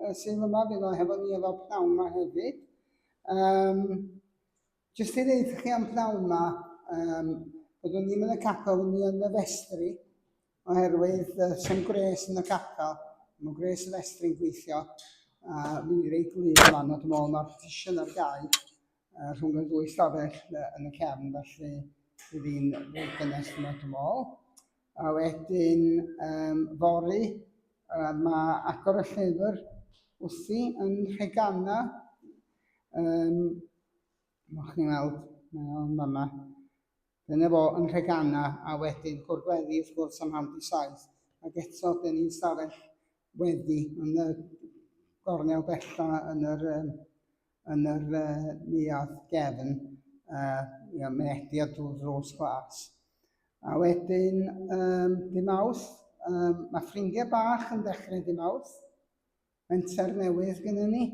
y Sul yma, fydd o hefo ni efo pnawn yma hefyd. Um, Jyst i ddeud chi am pnawn yma, um, byddwn ni'n yn y capel, byddwn ni yn y festri, oherwydd uh, sy'n gwres yn y capel. Mae gwres y festri'n gweithio, a fydd i reit gwlyb yma, ond dwi'n meddwl mae'r partition ar gau uh, rhwng y ddwy stafell uh, yn y cefn, felly fydd hi'n fwy gynnes yma, dwi'n meddwl. A wedyn, um, fory, uh, mae agor y llyfr wrthi yn Rhegana. Um, Mwch chi'n weld, mae o'n fama. Dyna fo yn Rhegana, a wedyn cwrdd gweddi wrth gwrs am hanner 7. Ac eto, dyn ni'n stafell weddi yn y gornel bella yn yr, um, yn yr uh, neuadd gefn, uh, ia, mynediad drwy ddrws glas. A wedyn, um, dy Mawrth, um, mae ffrindiau bach yn dechrau dy Mawrth. Menter newydd gennym ni,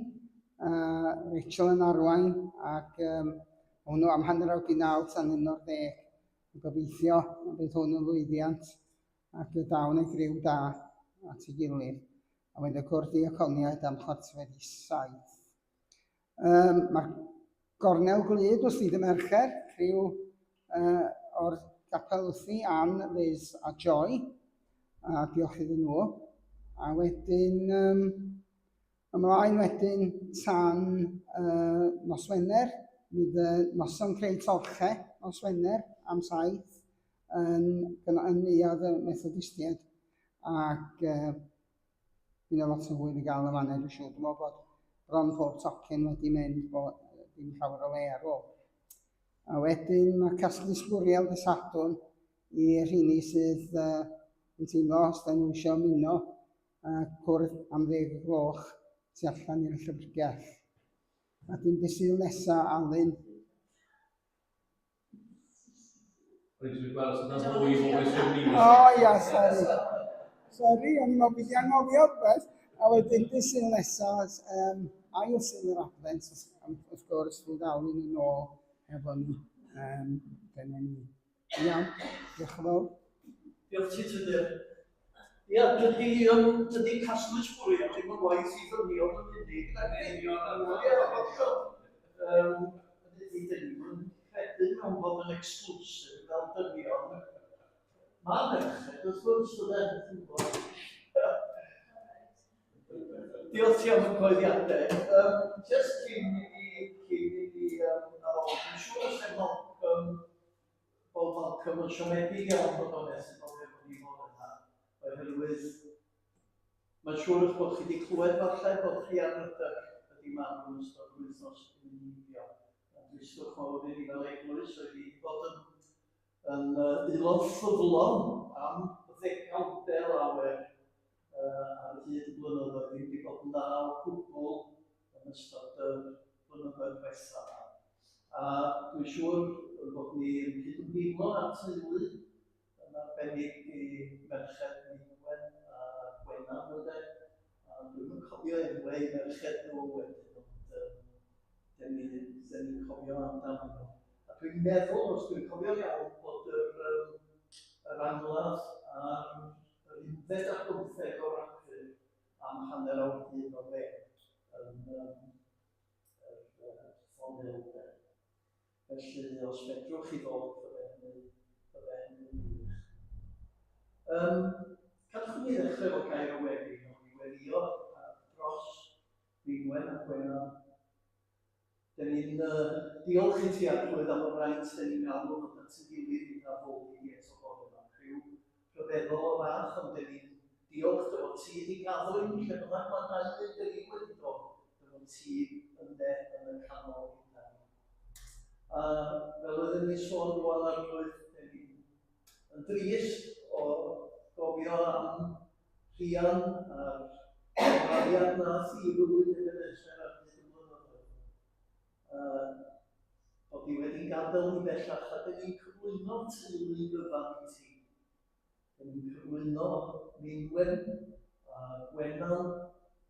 uh, Rachel yn arwain, ac um, hwnnw am 9:30 tan 11. Gobeithio y bydd hwn yn lwyddiant ac y dawn ei griw da at ei gilydd. A wedyn y cwrdd diaconiaid am 6:45. Um, Mae'r gornel glyd wrth i dy Mercher, criw uh, o'r gapel wrthi, Ann, Liz a Joy, a diolch iddyn nhw. A wedyn, um, ymlaen wedyn tan uh, nos Wener, fydd y noson creu torche nos Wener am 7 yn, yn, yn neuadd y Methodistiaid ac uh, Fydd 'na lot o hwyl i gael yn fan'na dwi'n siŵr. Dwi'n meddwl bod bron pob tocyn wedi mynd, bod dim llawer o le ar ôl. A wedyn mae casglu sbwriel dy Sadwrn i rheini sydd uh, yn teimlo os da nhw eisiau ymuno a cwrdd am 10 y gloch tu allan i'r llyfrgell. A dyn dy Sul nesa, Alun. O'n i'n gweld os yna mwy o bobl eisiau ymuno. O ia, sori. Sori, o'n i'n meddwl bod i anghofio rhywbeth. A wedyn dy Sul nesa, um, ail Sul yr Adfent, wrth gwrs, fydd Alun yn ôl efo ni. Um, dyna ni. Iawn, diolch yn fawr. Diolch ti, Tudur. Ia, dydy, um, dydy casglu sbwriel ddim yn waith i ddynion yn unig. Nag ydy? Ia, hollol. Um, dydy ddim yn credu mewn bod yn exclusive fel dynion. Mae merched, wrth gwrs, bydden, ti'n gwybod. Diolch ti am y cyhoeddiadau. Um, just cyn i ni, cyn i ni um, addoli, dwi'n siŵr os efo Malcolm, bod Malcolm yn siomedig iawn bod o'n methu bod efo ni fore yma, oherwydd mae'n siŵr eich bod chi wedi clywed falle bod Rhian Rydych wedi marw yn ystod yr wythnos yn heibio. Mae'n dristwch mawr i ni fel eglwys, oedd hi wedi bod yn, yn aelod ffyddlon am ddegawdau lawer ar hyd y blynyddoedd ddim wedi bod yn dda o gwbl yn ystod y blynyddoedd diwethaf yma. A dwi'n siŵr bod ni yn cydymdeimlo â'r teulu, yn arbennig i merched Meinwen a Gwenan ynde. A dwi'm yn cofio enwau eu merched nhw wedyn, ond um, dyn ni'n ni cofio amdanyn nhw. A dwi'n meddwl, os dwi'n cofio'n iawn, bod yr, um, yr angladd a'r yr unfed ar bymtheg o Ragfyr am hanner awr un o ddeg yn um, yr uh, Thornhill de. Felly, os fedrwch chi ddod, fydde hynny, fydde hynny'n wych. Um, cadwch ni ddechrau efo gair o weddi, ond i weddio dros Wynwen a Gwenan. Dyn ni'n uh, diolch i ti Arglwydd am y fraint dyn ni'n gael o ddod at y gilydd i addoli di eto bore yma. Rhyw rhyfeddol o fath, ond dyn ni'n diolch dy fod ti wedi gaddo i ni lle bynnag mae dau neu dri wedi dod, dy fod ti yne yn y canol gyda ni. A fel oedden ni'n sôn rwan Arglwydd, dyn ni'n yn drist o gofio am Rhian a'r arian nath i fywyd Ebenezer ar hyd y blynyddoedd. Uh, bod ni wedi'n gadael ni bellach a dyn ni'n cyflwyno'r teulu gyfan i ti. Dyn ni'n cyflwyno Meinwen a Gwenan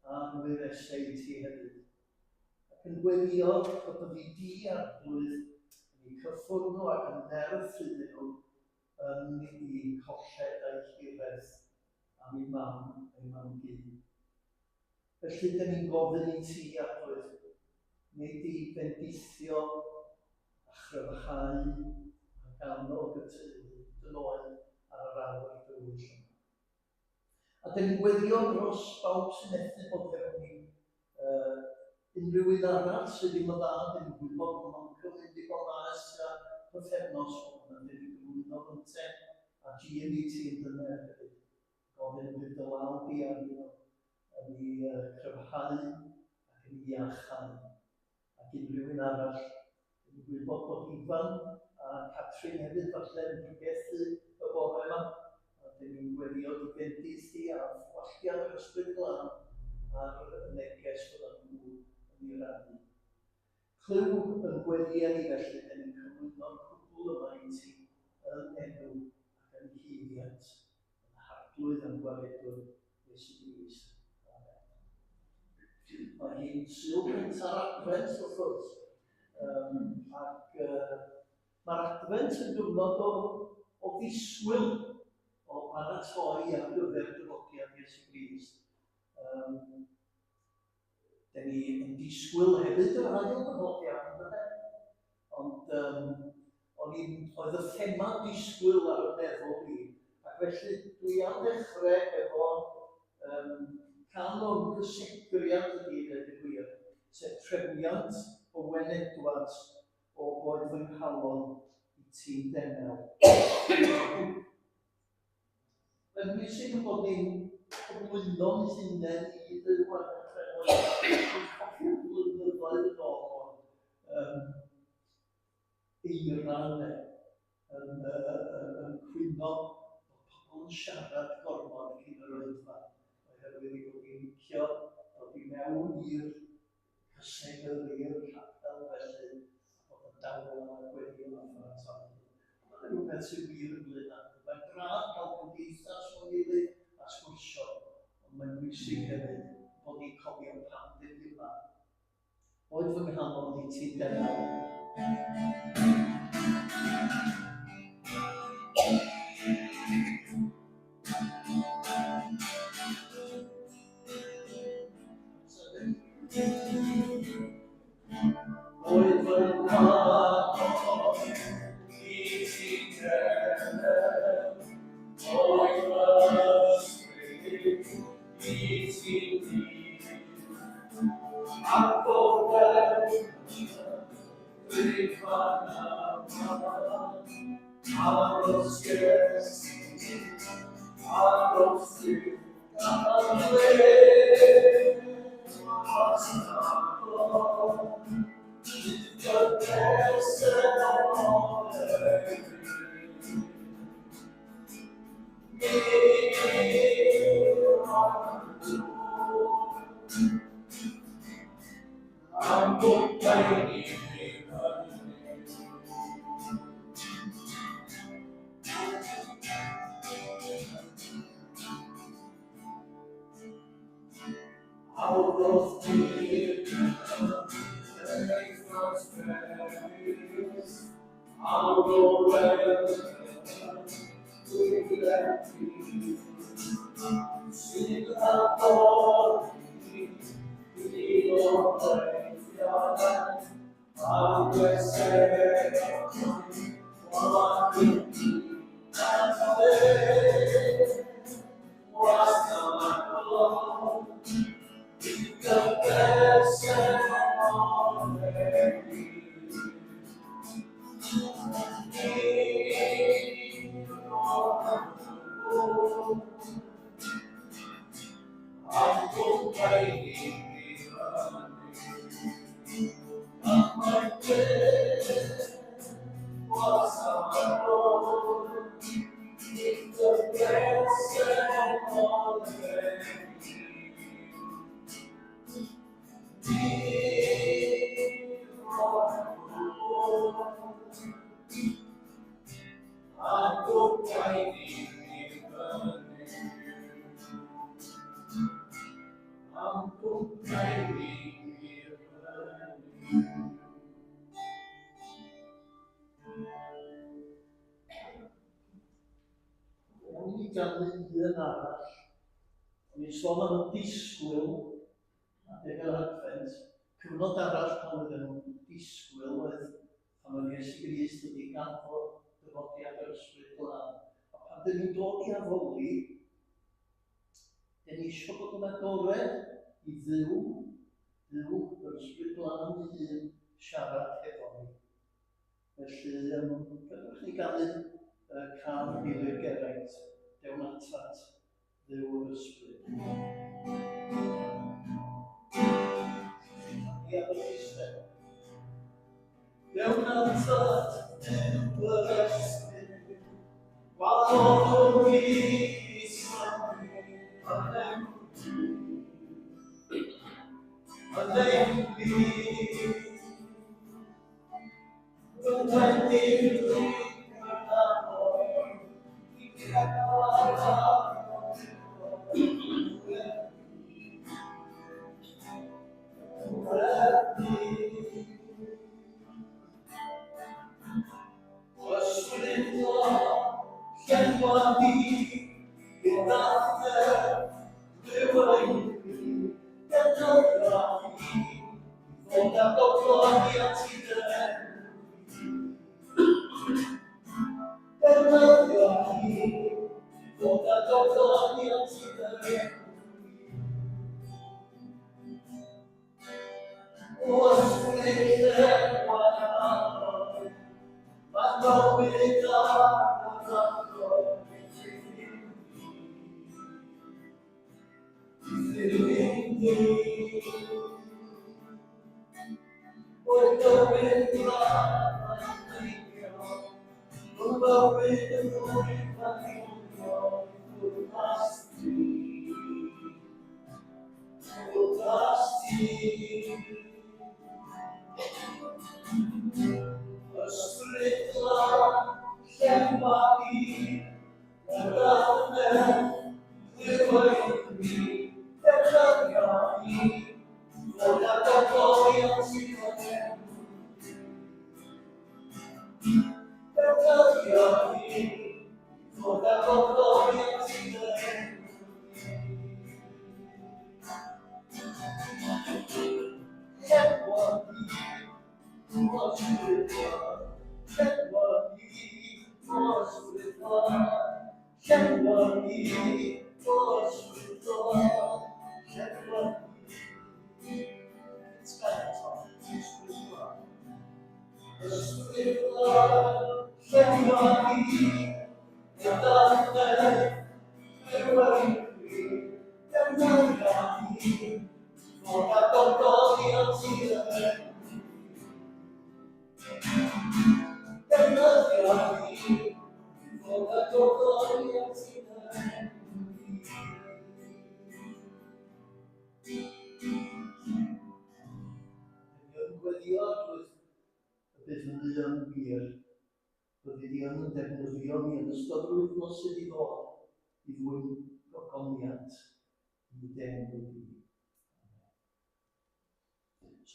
a Wyresau i ti hefyd. Ac yn gweddio y byddi di Arglwydd yn eu cyffwrdd nhw ac yn nerth iddyn nhw yn eu colled a'u hiraeth am eu mam, eu mam-gu. Felly, dyn ni'n gofyn i ti, Arglwydd, wnei di fendithio a chryfhau ac annog y teulu hyd yn oed ar yr awr dywyll yma. A dyn ni'n gweddio dros bawb sy'n methu bod hefo ni. Uh, unrhyw un arall sydd ddim yn dda, dyn ni'n gwybod bod Malcolm yn mynd i bod dda ers tua pythefnos, ond dyn ni'n gyflwyno fynte a GMET yn dyna hefyd. Gofyn y bydd dy law di arnyn nhw yn ei cryfhau ac yn ei iachau. Ac unrhyw un arall, dyn ni'n gwybod bod Ifan a Catrin hefyd falle yn pregethu y bore yma, a dyn ni'n gweddio dy fendith di a thywalltiad yr Ysbryd Glân ar y neges fyddan nhw yn ei rannu. Clyw yn gweddïau ni felly, dyn ni'n cyflwyno'r cwbl yma i ti yn enw ac yn haeddiant ein Harglwydd a'n Gwaredwr Iesu Grist. Amen. Mae hi'n Sul cynta'r Adfent, wrth gwrs. Um, ac uh, mae'r Adfent yn gyfnod o, o ddisgwyl, o baratoi ar gyfer dyfodiad Iesu Grist. Um, Den ni yn disgwyl hefyd yr ail ddyfodiad, yn dyden? Ond um, o'n i'n, oedd y thema disgwyl ar y meddwl i, ac felly dwi am ddechrau efo um, rhan o'n cysegriad ydi, dweud y gwir, sef trefniant Owen Edwards o Boed Fy Nghalon i Ti'n Demel. Mae'n bwysig ein bod ni'n cyflwyno'n hunain i Dduw ar ddechrau'r oes. Dwi'n cofio blynyddoedd yn ôl o'r um, eira yna yn, uh, yn, yn cwyno bod pobl yn siarad gormod cyn yr oedfa, oherwydd ei bod hi'n licio dod i mewn i'r cysegr i'r capel felly, a bod yn dawel a gweddio a pharatoi. Ond mae'n rhywbeth sy'n wir ynglyn â hynny. Mae'n braf cael cymdeithas rhwng gilydd a sgwrsio, ond mae'n bwysig hefyd bod ni'n cofio pam dyn ni yma. Boed fy nghalon i ti'n demel. Boed fy nghalon i ti'n demel, boed fy ysbryd i ti'n ddydd, a bob bryd fan yma, aros Iesu, aros Duw. Am gwmpa i ni. Out of fear, Out of Sydd ar dorri, O'n i ganu un arall. O'n i'n sôn am y disgwyl. Cyfnod arall pan oedden nhw'n disgwyl oedd pan oedd Iesu Grist wedi ganfod dyfodiad yr Ysbryd Glân. A pan dyn ni'n dod i addoli, dyn ni eisiau bod yn agored i Dduw, Duw, yr Ysbryd Glân ei hun, siarad hefo ni. Felly, gadewch ni ganu cân Meilir Geraint, Dewn Atat, Dduw yr Ysbryd. Ni ar yr eistedd. Dewn atat, Duw yr Ysbryd, gwahoddwn ni i sanu yn enw ti. Yn ein plith.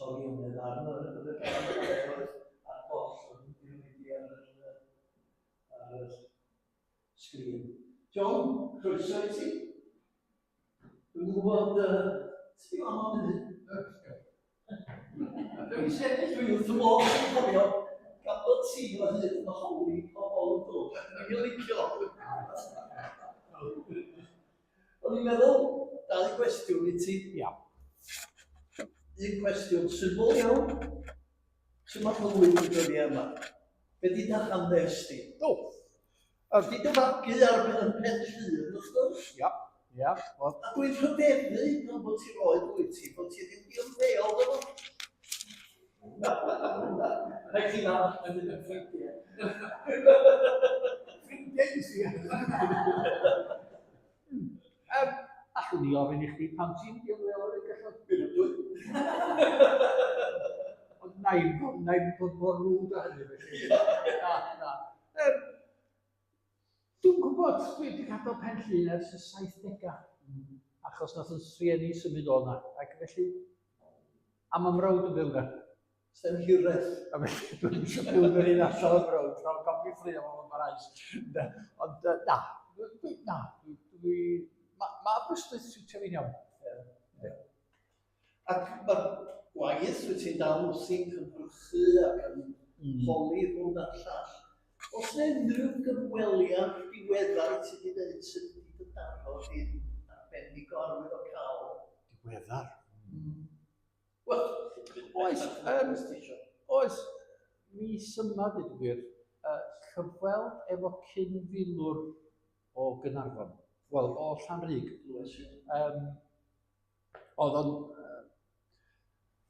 Sori am y ddarn ar y ar goll yn mynd ar yr, ar yr sgrin. John, croeso i ti. Dwi'n gwybod, ti am am hynny? Dwi'n sefyll, dwi'n wrth y modd yn cofio, gan bod ti o hyd yn holi pobl yn dod. Dwi'n licio. O'n i'n meddwl, dau gwestiwn i ti. Ia. Un cwestiwn syml iawn. Sut mae bywyd yn dyddiau yma? Be di dy hanes di? O! Ti dy fagu ar yn Pen Llŷn, wrth gwrs. Ia, ia. A dwi'n rhyfeddu pan bod ti'n oed wyt ti, bod ti ddim di ymddeol efo. Rhaid ti na, yn y ffrindiau. Ffrindiau i si. Allwn ni ofyn i chdi pam ti'n di ymddeol ar y gallod? Ond na i'm bod, na i'm bod mor rude â hynny felly. Na, na. Dwi'n gwybod, dwi wedi gadael Pen Llŷn ers y 70au, achos nath yn rhieni symud o 'na, ac felly, a ma' mrawd yn byw 'na. Sdim hiraeth. A felly dwi'm eisiau byw yn yr un ardal â mrawd, rhag ofn fi ffraeo fo yn barhaus. Ynde? Ond na, dwi, na, dwi, ma' ma' Aberystwyth siwtio fi'n iawn. Ie. Ac mae'r gwaith, wyt ti'n dal wrthi'n cynhyrchu ac yn holi hwn a'r llall. Oes 'na unrhyw gyfweliad diweddar ti 'di wneud sydd wedi dy daro di'n arbennig o arwyddocaol? Diweddar? Wel, oes, oes, mis yma, dweud y gwir, cyfweld efo cyn-filwr o Gaernarfon, wel, o Llanrug. Oedd o'n...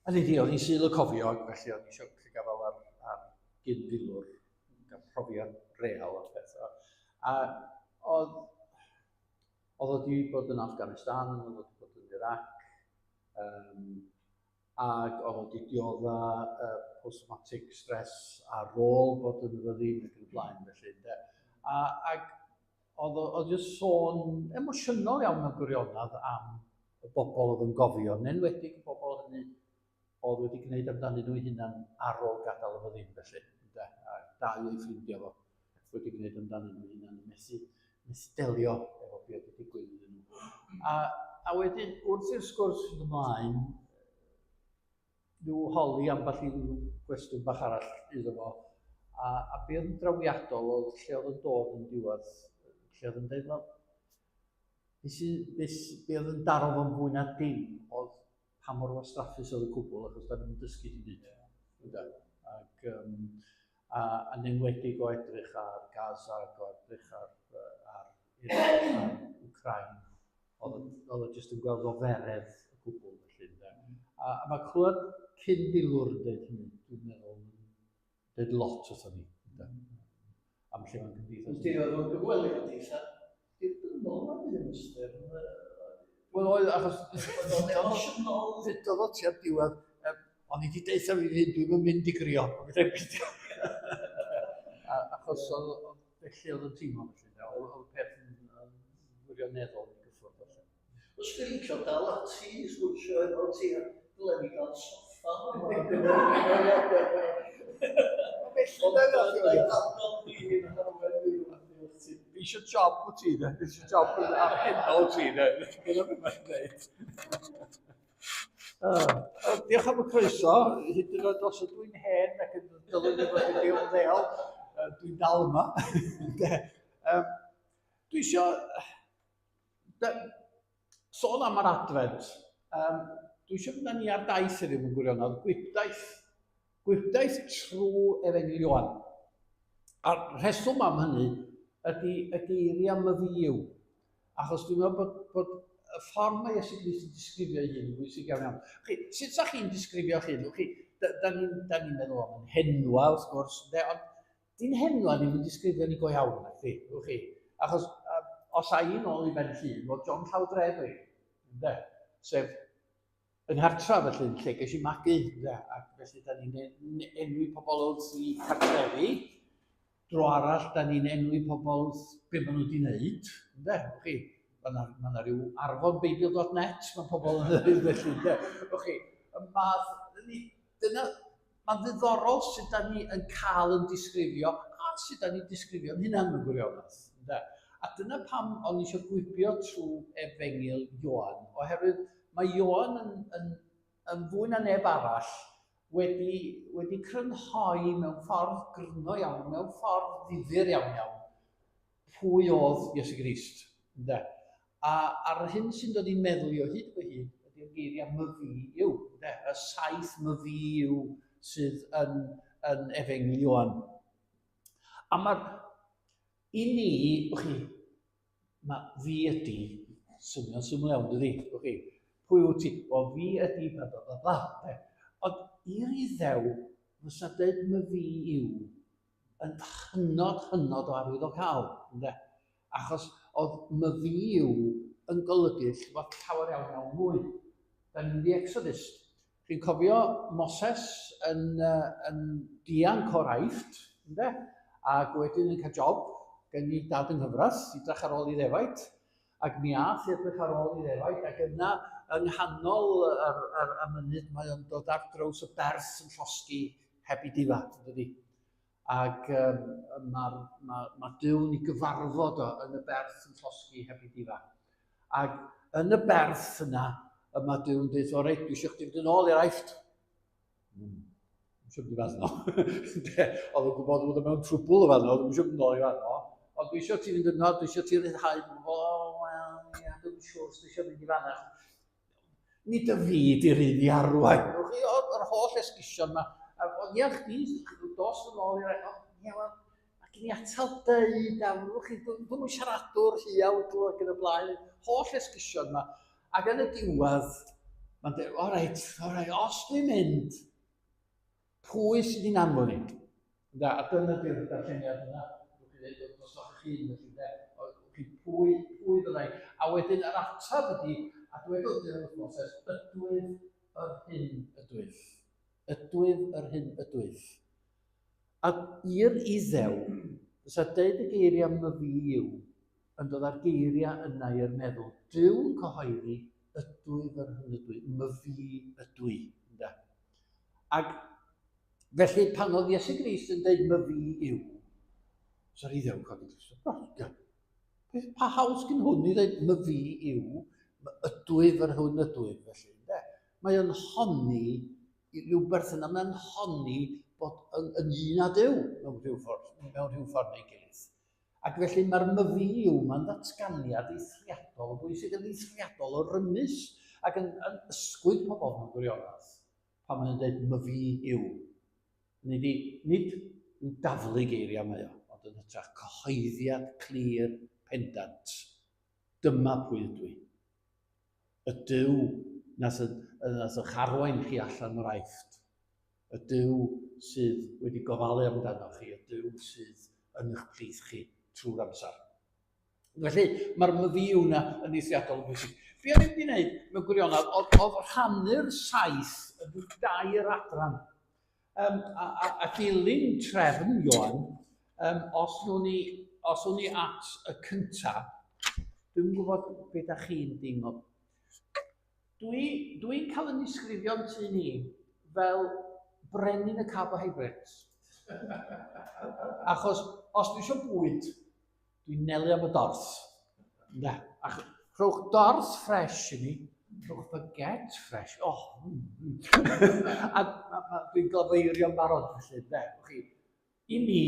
Hynny ydi, oedd hi'n Sul y Cofio, ac felly o'n i eisiau gallu gafael ar gyn-filwr, gael profiad real o'r peth. A oedd o wedi bod yn Afghanistan, oedd o wedi bod yn Iraq, ac oedd o wedi diodda post-traumatic stress ar ôl bod yn y fyddin ac yn y blaen, felly, ynde. Ac oedd o oedd jyst sôn emosiynol iawn mewn gwirionedd am y bobl oedd yn gofio, yn enwedig y bobl hynny oedd wedi gwneud amdanyn nhw'u hunan ar ôl gadael y fyddin, felly, ynde. A dau o'i ffrindiau fo wedi gwneud amdanyn nhw'u hunan yn methu delio efo be oedd wedi digwydd iddyn nhw. A wedyn, wrth i'r sgwrs fynd ymlaen, nhw holi ambell i gwestiwn bach arall iddo fo, a be oedd yn drawiadol oedd lle oedd yn dod yn diwedd, lle oedd yn dweud, wel, be, sy, be, be oedd yn daro fo'n fwy na dim oedd pa mor wastraffus oedd y cwbl, achos da ni'n dysgu dim byd. Ynde? Ac, a yn enwedig o edrych ar Gaza ac o edrych ar Iraq a Wcráin, oedd o jyst yn gweld oferedd y cwbl felly. Ynde? A mae clywed cyn-filwr yn dweud hynny, dwi'n meddwl, yn dweud lot wrthon ni. Ynde? Am lle mae'n cymdeithas. Yndi, oedd o'n gyfweliad eitha dirdynnol am un ystyr. Wel oedd, achos... Oedd o'n emosiynol. Ddudodd o tua'r diwedd, o'n i wedi deutha fi hyn, dwi'm yn mynd i grio, ond fedra i'm peidio. Achos oedd, felly oedd yn teimlo felly, oedd y peth yn wirioneddol yn gyffwrdd felly. Os dwi'n licio dal ati i sgwrsio efo ti, a dylen ni gael soffa yma ar gyfer y cyfweliadau. Ond na i adnodd ni hyn Arwen fyw, diolch ti. Fi eisiau job wyt ti, de. Fi eisiau job yn arhennol ti, de. Dyna beth mae'n dweud. Diolch am y croeso. Hyd yn oed os ydw i'n hen ac yn dylwn i fod wedi ymddeol, dwi'n dal yma. Dwi eisiau sôn am yr Adfent. Dwi eisiau mynd â ni ar daith heddiw mewn gwirionedd, gwibdaith. Gwibdaith trwy Efengyl Ioan. A'r rheswm am hynny ydy y geiriau myfi yw. Achos dwi'n meddwl bod y ffordd mae Iesu Grist yn disgrifio ei hun yn bwysig iawn iawn. Chi, sut sa chi'n disgrifio chi? Chi, da ni'n ni meddwl am yn henwa, wrth gwrs, ynde? Ond Dyn henwa ddim yn disgrifio ni go iawn, nacdi, wch chi. Achos os a i nôl i Ben Llŷn, wel John Llaw Dre dwi, ynde? Sef yng nghartra felly, yn lle ges i magu, ynde? Ac felly da ni'n enwi pobl wrth i cartrefi. Dro arall, da ni'n enwi pobl wrth be maen nhw wedi wneud, ynde? Wch chi, mae yna ma rhyw arfonbeibl.net, mae pobl yn dweud felly, ynde? Wch chi, y math, dyna, Mae'n ddiddorol sut da ni yn cael yn disgrifio a sut da ni'n disgrifio'n hunan mewn gwirionedd. Ynde? A dyna pam o'n i eisiau gwibio trwy Efengyl Ioan, oherwydd mae Ioan yn fwy na neb arall wedi crynhoi mewn ffordd gryno iawn, mewn ffordd ddifyr iawn iawn, pwy oedd Iesu Grist. Ynde? A a'r hyn sy'n dod i'n meddwl i o hyd o hyd ydy'r geiriau myfi yw, ynde? Y saith myfi yw sydd yn Efengyl Ioan. A mae'r, i ni, wch chi, mae fi ydy, swnio'n syml iawn, dydy, wch chi, pwy wyt ti? Wel, fi ydy, bla, bla, bla, bla. Ynde? Ond i'r Iddew, fysa dweud myfi yw yn hynod, hynod o arwyddocaol, ynde? Achos oedd myfi yw yn golygu rhywbeth llawer iawn iawn mwy. Da ni'n mynd i Exodus. Chi'n cofio Moses yn dianc o'r Aifft, ynde? Ac wedyn yn cael job gen i dad yng nghyfraith i drach ar ôl i ddefaid. Ac mi ath i edrych ar ôl i ddefaid, ac yna yng nghanol y mynydd mae o'n dod ar draws y berth yn llosgi heb i difa, dydy? Ac mae ma Duw'n ei gyfarfod o yn y berth yn llosgi heb i difa. Ac yn y berth yna, y mae Duw'n dweud, o reit, dwi eisiau chdi fynd yn ôl i'r Aifft. Dwi'n siŵr mynd i fanno. Oedd o'n gwybod bod o'n mewn trwbl o fanno, dwi'n siŵr mynd nôl i fanno. Ond dwi eisiau ti fynd yno, dwi eisiau ti ryddhau. O, wel, ia, dwi'n siŵr, dwi eisiau mynd i fanna. Nid y fi di'r un i arwain. Chi, o'r holl esgusion yma. Ond ia, chdi, dos yn ôl i'r... Ia, wel, mae gen i atal dweud, a chi, dwi'n yn siaradwr huawdl ac yn y blaen, holl esgusion yma. Ac yn y diwedd, mae'n dweud, o reit, o reit, os dwi'n mynd, pwy sydd i'n anfon i? Da, a dyna di'r darlleniad yna. Rwy'n chi dweud, os o'ch chi'n felly, de, chi, pwy, pwy fyddai? A wedyn yr ateb ydy, a dwedodd Duw wrth Moses, ydwyf yr hyn ydwyf. Ydwyf yr hyn ydwyf. A i'r Iddew, fysa deud y geiriau myfi yw, yn dod â'r geiriau yna i'r meddwl. Duw yn cyhoeddi, ydwyf yr hyn ydw i, myfi ydw i. Ynde? Ac felly pan oedd Iesu Grist yn dweud myfi yw, fysa'r Iddew yn codi clust. Beth pa hawl sgyn hwn i ddeud myfi yw, ydwyf yr hwn ydwyf, felly, ynde? Mae o'n honni i ryw berthynas, mae'n honni bod yn, yn un â Duw mewn rhyw ffordd, mewn rhyw ffordd neu gilydd. Ac felly mae'r myfi yw ma'n ddatganiad eithriadol o bwysig, yn eithriadol o rymus ac yn, yn ysgwyd pobl mewn gwirionedd pan mae'n dweud myfi yw. Nid, i, nid i'w daflu geiriau mae o, ond yn hytrach cyhoeddiad clir pendant. Dyma pwy ydw i. Y Duw nath, nath eich arwain chi allan o'r Aifft. Y Duw sydd wedi gofalu amdano chi, y Duw sydd yn eich plith chi trwy'r amser. Felly, mae'r myfyw yna yn eithriadol o bwysig. Be o'n i'n mynd i wneud mewn gwirionedd, oedd, oedd rhannu'r saith yn rhyw dair adran. Um, a, a, a dilyn trefn Ioan, um, os nhw'n ni, os o'n ni at y cynta, dwi'n gwybod beth da chi'n deimlo. Dwi'n dwi cael yn disgrifio'n tŷ ni fel brenin y carbohydrates. Achos os dwi eisiau bwyd, Dwi'n nelu am y dorth. Ynde? A rhowch dorth ffres i mi. Rhowch baguette ffres. Oh. Mm. a, a, a dwi'n glafeirio'n barod felly, ynde? Chi, I mi,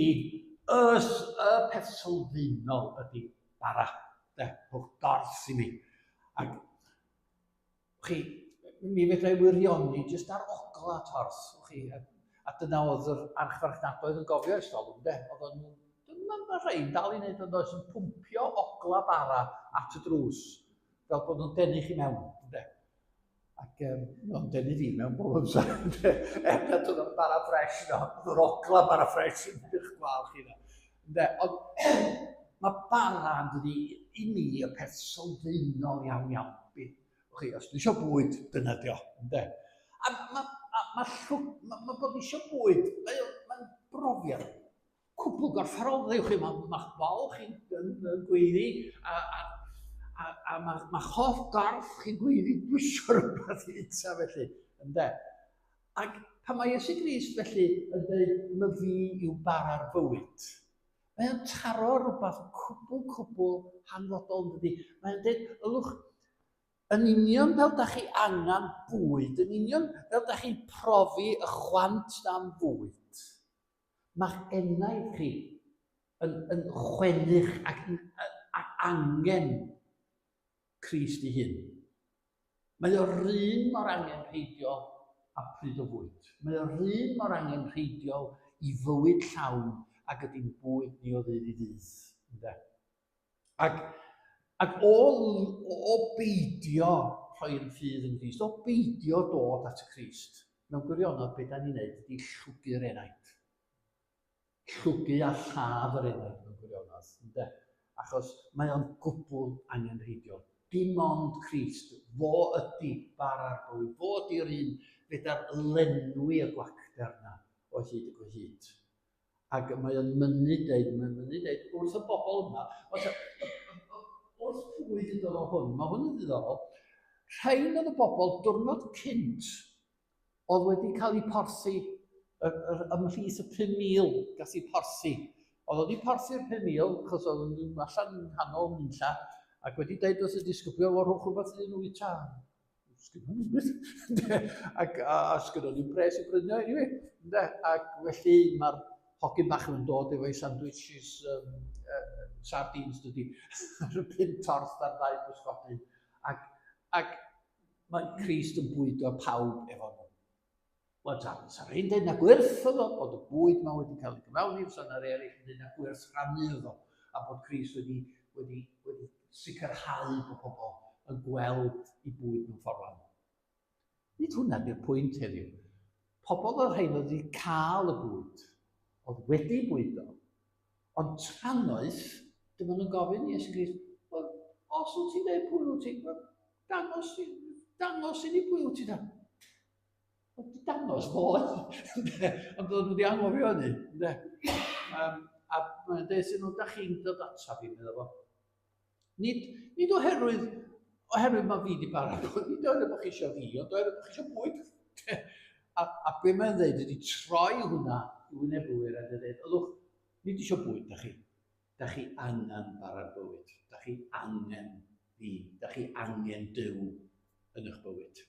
ys, y peth sylfaenol ydy bara. Ynde? Rhowch dorth i mi. Ac chi, mi fedra i wirioni jyst ar ogla torth, chi, a, a dyna oedd yr archfarchnadoedd yn gofio ers talwm, de? Oedd nhw'n, dyma mae rhai'n dal i wneud ond oes, yn pwmpio ogla bara at y drws, fel bod nhw'n denu chi mewn, de? Ac um, nhw'n denu fi mewn bob amser, de? Er nad oedd o'n bara ffres, no, oedd yr ogla bara ffres yn eich gwal chi, no. De? Ond mae bara yn dydi, i mi, y peth sylfaenol iawn iawn. Chi, os dwi eisiau bwyd, dyna dio, ynde? A mae ma, ma, ma, ma bod eisiau bwyd, mae'n ma brofiad cwbl gorfforol, ddewch chi, mae ma bol chi'n yn, yn gweiddi, a, a, a, a mae ma holl gorff chi'n gweiddi, dwi eisiau rhywbeth i fwyta felly, ynde? Ac pan mae Iesu Grist felly yn dweud, myfi yw bara'r bywyd, mae o'n taro rhywbeth cwbl, cwbl hanfodol yn dydy. Mae'n dweud, ylwch, yn union fel da chi angen bwyd, yn union fel da chi'n profi y chwant am fwyd, mae'ch enaid chi yn, yn chwennych ac, ac angen Crist ei hun. Mae o'r un mor angenrheidiol â pryd o fwyd. Mae o'r un mor angenrheidiol i fywyd llawn ag ydy'n bwyd ni o ddydd i ddydd. Ynde? Ac, ac o, o beidio rhoi'n ffydd yn Grist, o beidio dod at y Crist, mewn gwirionedd beth da ni'n neud ydy llwgu'r enaid. Llwgu a lladd yr enaid mewn gwirionedd, ynde? Achos mae o'n gwbl angenrheidiol. Dim ond Crist, fo ydy bara'r bywyd, fo ydy'r un fedar lenwi y gwacter na o hyd ac o hyd. Ac mae o'n mynnu deud, mae'n mynnu deud wrth y bobl yma, os, wrth pwy ddudodd o hwn, mae hwn yn ddiddorol, rhain oedd y bobl diwrnod cynt oedd wedi cael eu porthi yr, yr, ymhlith y 5,000 gath eu porthi. Oedd wedi porthi'r 5,000, achos oedd nhw allan yng nghanol nunlla, ac wedi dweud wrth y disgyblion, wel, rhowch rhywbeth iddyn nhw fwyta. Sgynnon ni'm byd. Ac a, a sgynnon ni'm pres i brynu anyway. Ynde? Ac felly mae'r hogyn bach yn dod efo'i sandwiches sardines dydy. Rhyw pum torth ar ddau bysgodyn. Ac, ac mae Crist yn bwydo pawb efo nhw. Wel, sa, sa rhai'n dweud na gwyrth oedd o, bod y bwyd yma wedi cael ei gyflawni, fysa yna rei eraill yn dweud na gwyrth rhannu oedd o, a bod Crist wedi, wedi, wedi sicrhau bod pobl yn gweld i bwyd mewn ffordd wahanol. Nid hwnna di'r pwynt heddiw. Pobl oedd rhain oedd wedi cael y bwyd, oedd wedi bwydo, ond trannoeth, dyma nhw'n gofyn i Iesu Grist, wel, os wyt ti'n dweud pwy wyt ti, wel, dangos, dangos i ni pwy wyt ti da. Oedd wedi dangos fo, ynde? Ond oedden nhw wedi anghofio hynny, ynde? Um, a mae'n dweud sy'n nhw, da chi'n dod ataf fi, meddwl fo. Nid, nid oherwydd, oherwydd mae fi wedi bara, nid oherwydd bod chi eisiau fi, ond oherwydd bod chi eisiau bwyd. a, a be mae'n dweud ydy troi hwnna i wynebwyr a dweud, ylwch, nid eisiau bwyd da chi. Da chi angen bara'r bywyd. Da chi angen fi. Da chi angen Duw yn eich bywyd.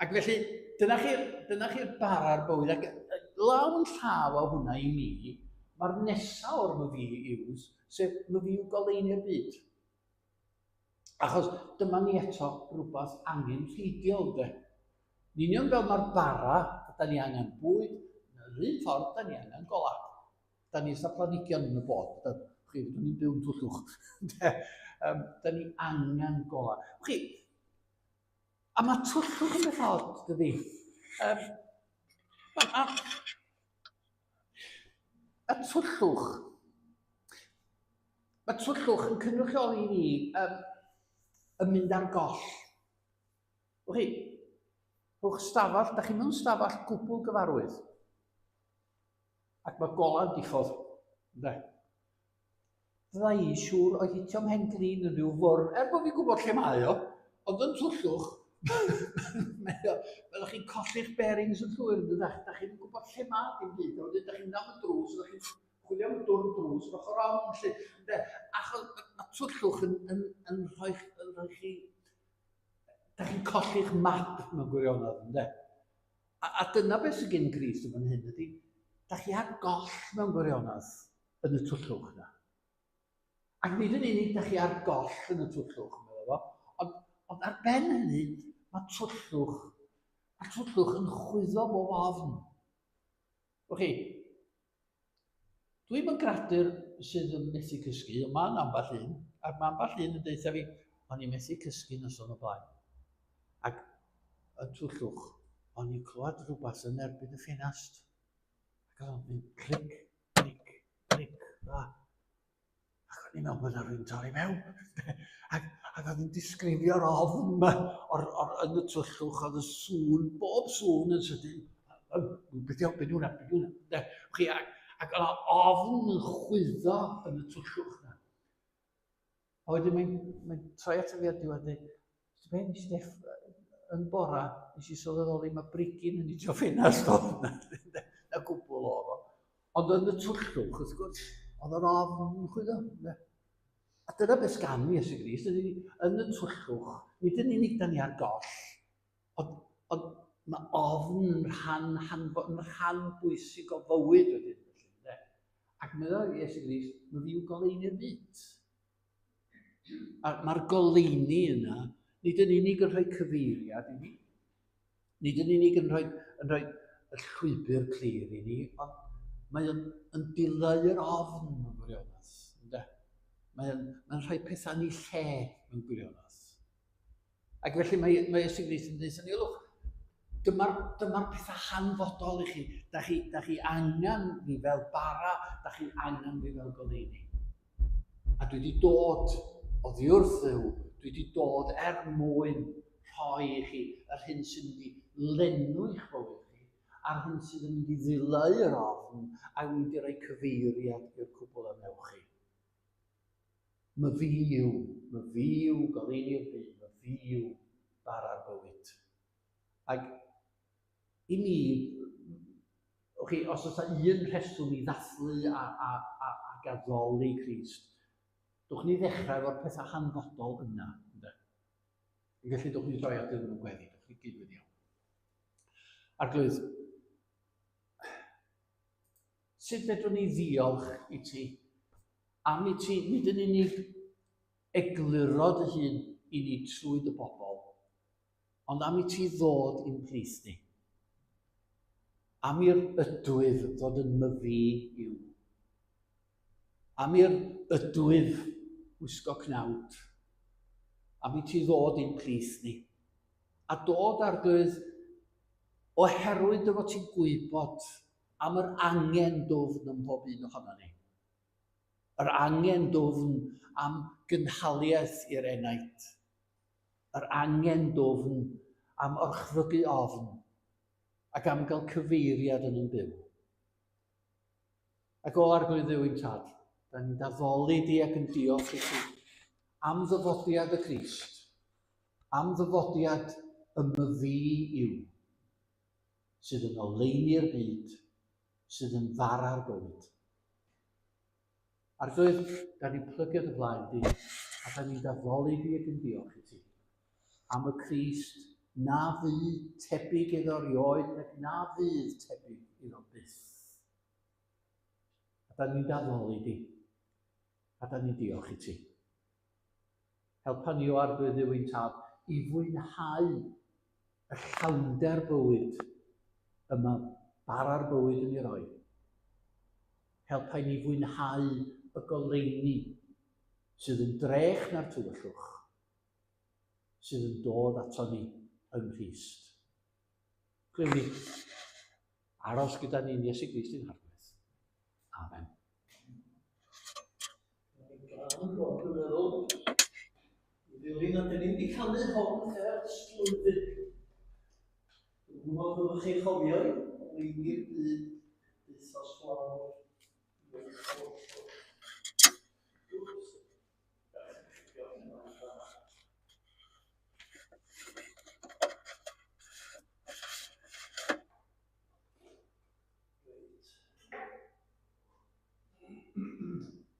Ac felly, dyna chi'r dyna chi bara'r bywyd. Ac lawn llaw o hwnna i mi, mae'r nesaf o'r myfi yws, sef myfi yw goleuni'r byd. Achos dyma ni eto rhywbeth angenrheidiol, de. Yn union fel mae'r bara, da ni angen bwyd, yn yr un ffordd, da ni angen golau. Da ni eitha planhigion yn y bod. Da, chi, da ni'n byw'n twllwch. De, um, da ni angen golau. Chi, A mae twllwch yn beth od, dydy. Um, a, a, a twllwch, mae twllwch yn cynrychioli ni um, yn mynd ar goll. Wch chi, rhowch stafell, da chi mewn stafell gwbl gyfarwydd, ac mae golau yn diffodd. Ynde? Fydda i'n siŵr o hitio mhen glin yn rhyw fwrdd, er bod fi'n gwybod lle mae o, ond yn twllwch, mae o, byddwch chi'n colli'ch bearings yn llwyr, yn dydach, da chi'n gwybod lle mae dim byd, a wedyn da chi'n mynd am y drws, da chi'n chwilio am y dwrn drws, yr ochr on, lle, ynde, achos mae twllwch yn, yn, yn rhoi, yn rhoi chi, da chi'n colli'ch map mewn gwirionedd, ynde. A, a dyna beth sydd gen Grist yn fan hyn ydy, da chi ar goll mewn gwirionedd yn y twllwch yna. Ac nid yn unig da chi ar goll yn y twllwch, meddwl fo, ond, ond ar ben hynny, mae twllwch, mae twllwch yn chwyddo bob ofn. Wch chi, Dwi'm yn gradur sydd yn methu cysgu, ond mae'n ambell un, ac mae ambell un yn deutha fi, o'n i'n methu cysgu noson o blaen. Ac yn twllwch, o'n i'n clywed rhywbeth yn erbyn y ffenast. Ac o'n mynd clic, clic, clic, a Ac o'n i'n meddwl bod yna rhywun torri mewn. ac, ac oedd hi'n disgrifio'r ofn yma o'r, or, yn y tyllwch, oedd y sŵn, bob sŵn yn sydyn. Beth yw, beth yw hwnna, beth yw hwnna? Chi, ac, ac oedd ofn yn chwyddo yn y tyllwch yna. A wedyn mae'n mae troi at y fi ar diwedd dweud, Be nes i ddeff yn bora, nes i sylweddoli mae brigyn yn hitio ffenast oedd na, na gwbl oedd o. Ond yn y twllwch, wrth gwrs, oedd yr ofn yn chwyddo. Ne? A dyna beth sgan Iesu Grist, yn, yn y twllwch, nid yn unig da ni ar goll, ond, ond mae ofn yn rhan, hanfod, yn rhan bwysig o fywyd wedyn. Felly, ne? Ac meddai Iesu Grist, mae fi yw goleuni'r byd. A mae'r goleuni yna, nid yn unig yn rhoi cyfeiriad i ni, nid yn unig yn rhoi, yn rhoi y llwybr clir i ni, ond mae o'n yn dileu'r ofn mewn gwirionedd. Ynde? Mae o'n mae rhoi pethau yn ei lle mewn gwirionedd. Ac felly mae, mae Iesu Grist yn dweud, ni, lwch, dyma'r dyma pethau hanfodol i chi. Da chi, da chi angen fi fel bara, da chi angen fi fel goleuni. A dwi wedi dod oddi wrth Dduw, dwi wedi dod er mwyn rhoi i chi yr hyn sy'n mynd i lenw i'ch bywyd chi, a'r hyn sydd yn mynd i ddileu'r ofn a mynd i roi cyfeiriad i'r cwbl a wnewch chi. Myfi yw, myfi yw goleuni'r byd, myfi yw bara'r bywyd. Ac i mi, chi, os oes un rheswm i ddathlu a, a, a, ac addoli Crist, dwch ni ddechrau efo'r pethau hanfodol yna. Ynde? Yn gallu dwch ni droi at Dduw mewn gweddi, dwch ni gyd wedi iawn. Arglwydd, sut fedrwn ni ddiolch i ti am i ti nid yn unig egluro dy hun i ni trwy dy bobl, ond am i ti ddod i'n plith ni. Am i'r ydwyf ddod yn myfi yw. Am i'r ydwyf wisgo cnawd. Am i ti ddod i'n plith ni. A dod, Arglwydd, oherwydd dy fod ti'n gwybod am yr angen dwfn ym mhob un ohono ni. Yr angen dwfn am gynhaliaeth i'r enaid. Yr angen dwfn am orchfygu ofn ac am gael cyfeiriad yn yn byw. Ac o Arglwydd Dduw ein Tad, da ni'n daddoli di ac yn diolch i ti am ddyfodiad y Crist, am ddyfodiad y myfi yw, sydd yn oleuni'r byd, sydd yn fara'r bywyd. Arglwydd, da ni'n plygio dy flaen di, a da ni'n daddoli di ac yn diolch i ti am y Crist na fu tebyg iddo rioed ac na fydd tebyg iddo byth. A da ni'n daddoli di, a da ni'n diolch i ti. Helpa ni o Arglwydd Dduw ein Tad i fwynhau y llawnder bywyd y mae bara'r bywyd yn ei roi. Helpa i ni fwynhau y goleuni sydd yn drech na'r tywyllwch sydd yn dod ato ni yng Nghrist. Glyw ni. Aros gyda ni'n Iesu Grist i'n Harglwydd. Amen. Gân rwan, dwi'n meddwl. I ddilyn, a dyn ni'n di canu hon ers blwyddyn. Dwi'n gwybod fyddwch chi'n chofio i, oleuni'r byd, byth os lawr. Wps. Reit.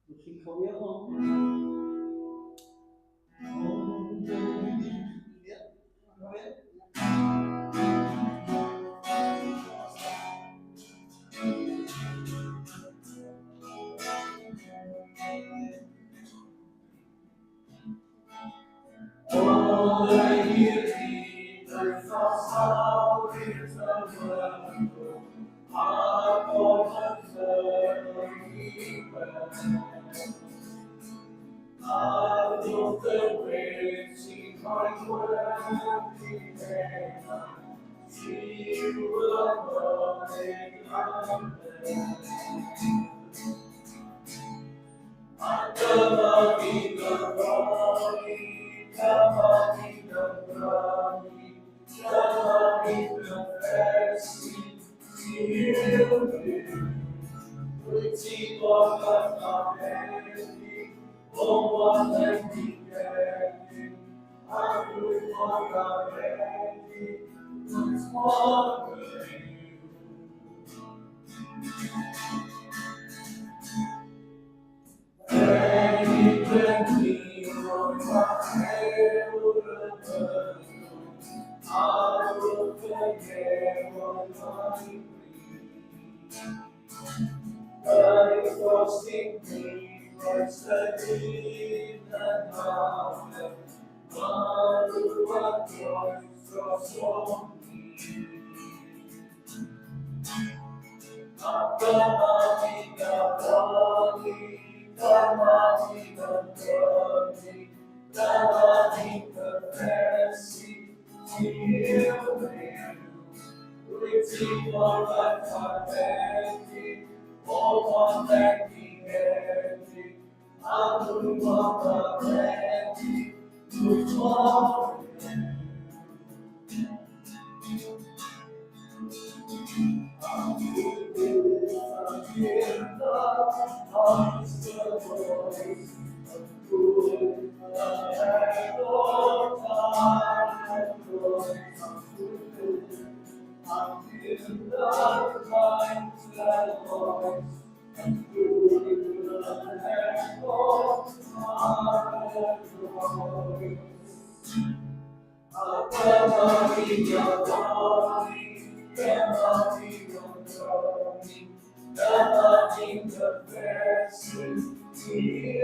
Ydych chi'n cofio hon? Ond, ie, cofio? Oleui'r byd aeth lawr i'r tywyllwch, a bod yn ffynnon i weld. A dwch y gwynt sy'n rhoi gwerth i enau, ti yw y mynydd am ben. A dyma fi'n gyfroli, dyma fi'n gyfroli, dyma fi'n cyffesu, ti yw Duw. Rwyt ti mor gyfamedig, o waeledigaeth, a rwyt mor garedig, rwyt mor fyw. addoli, dyma ni'n addoli, dyma ni'n cyffesu, ti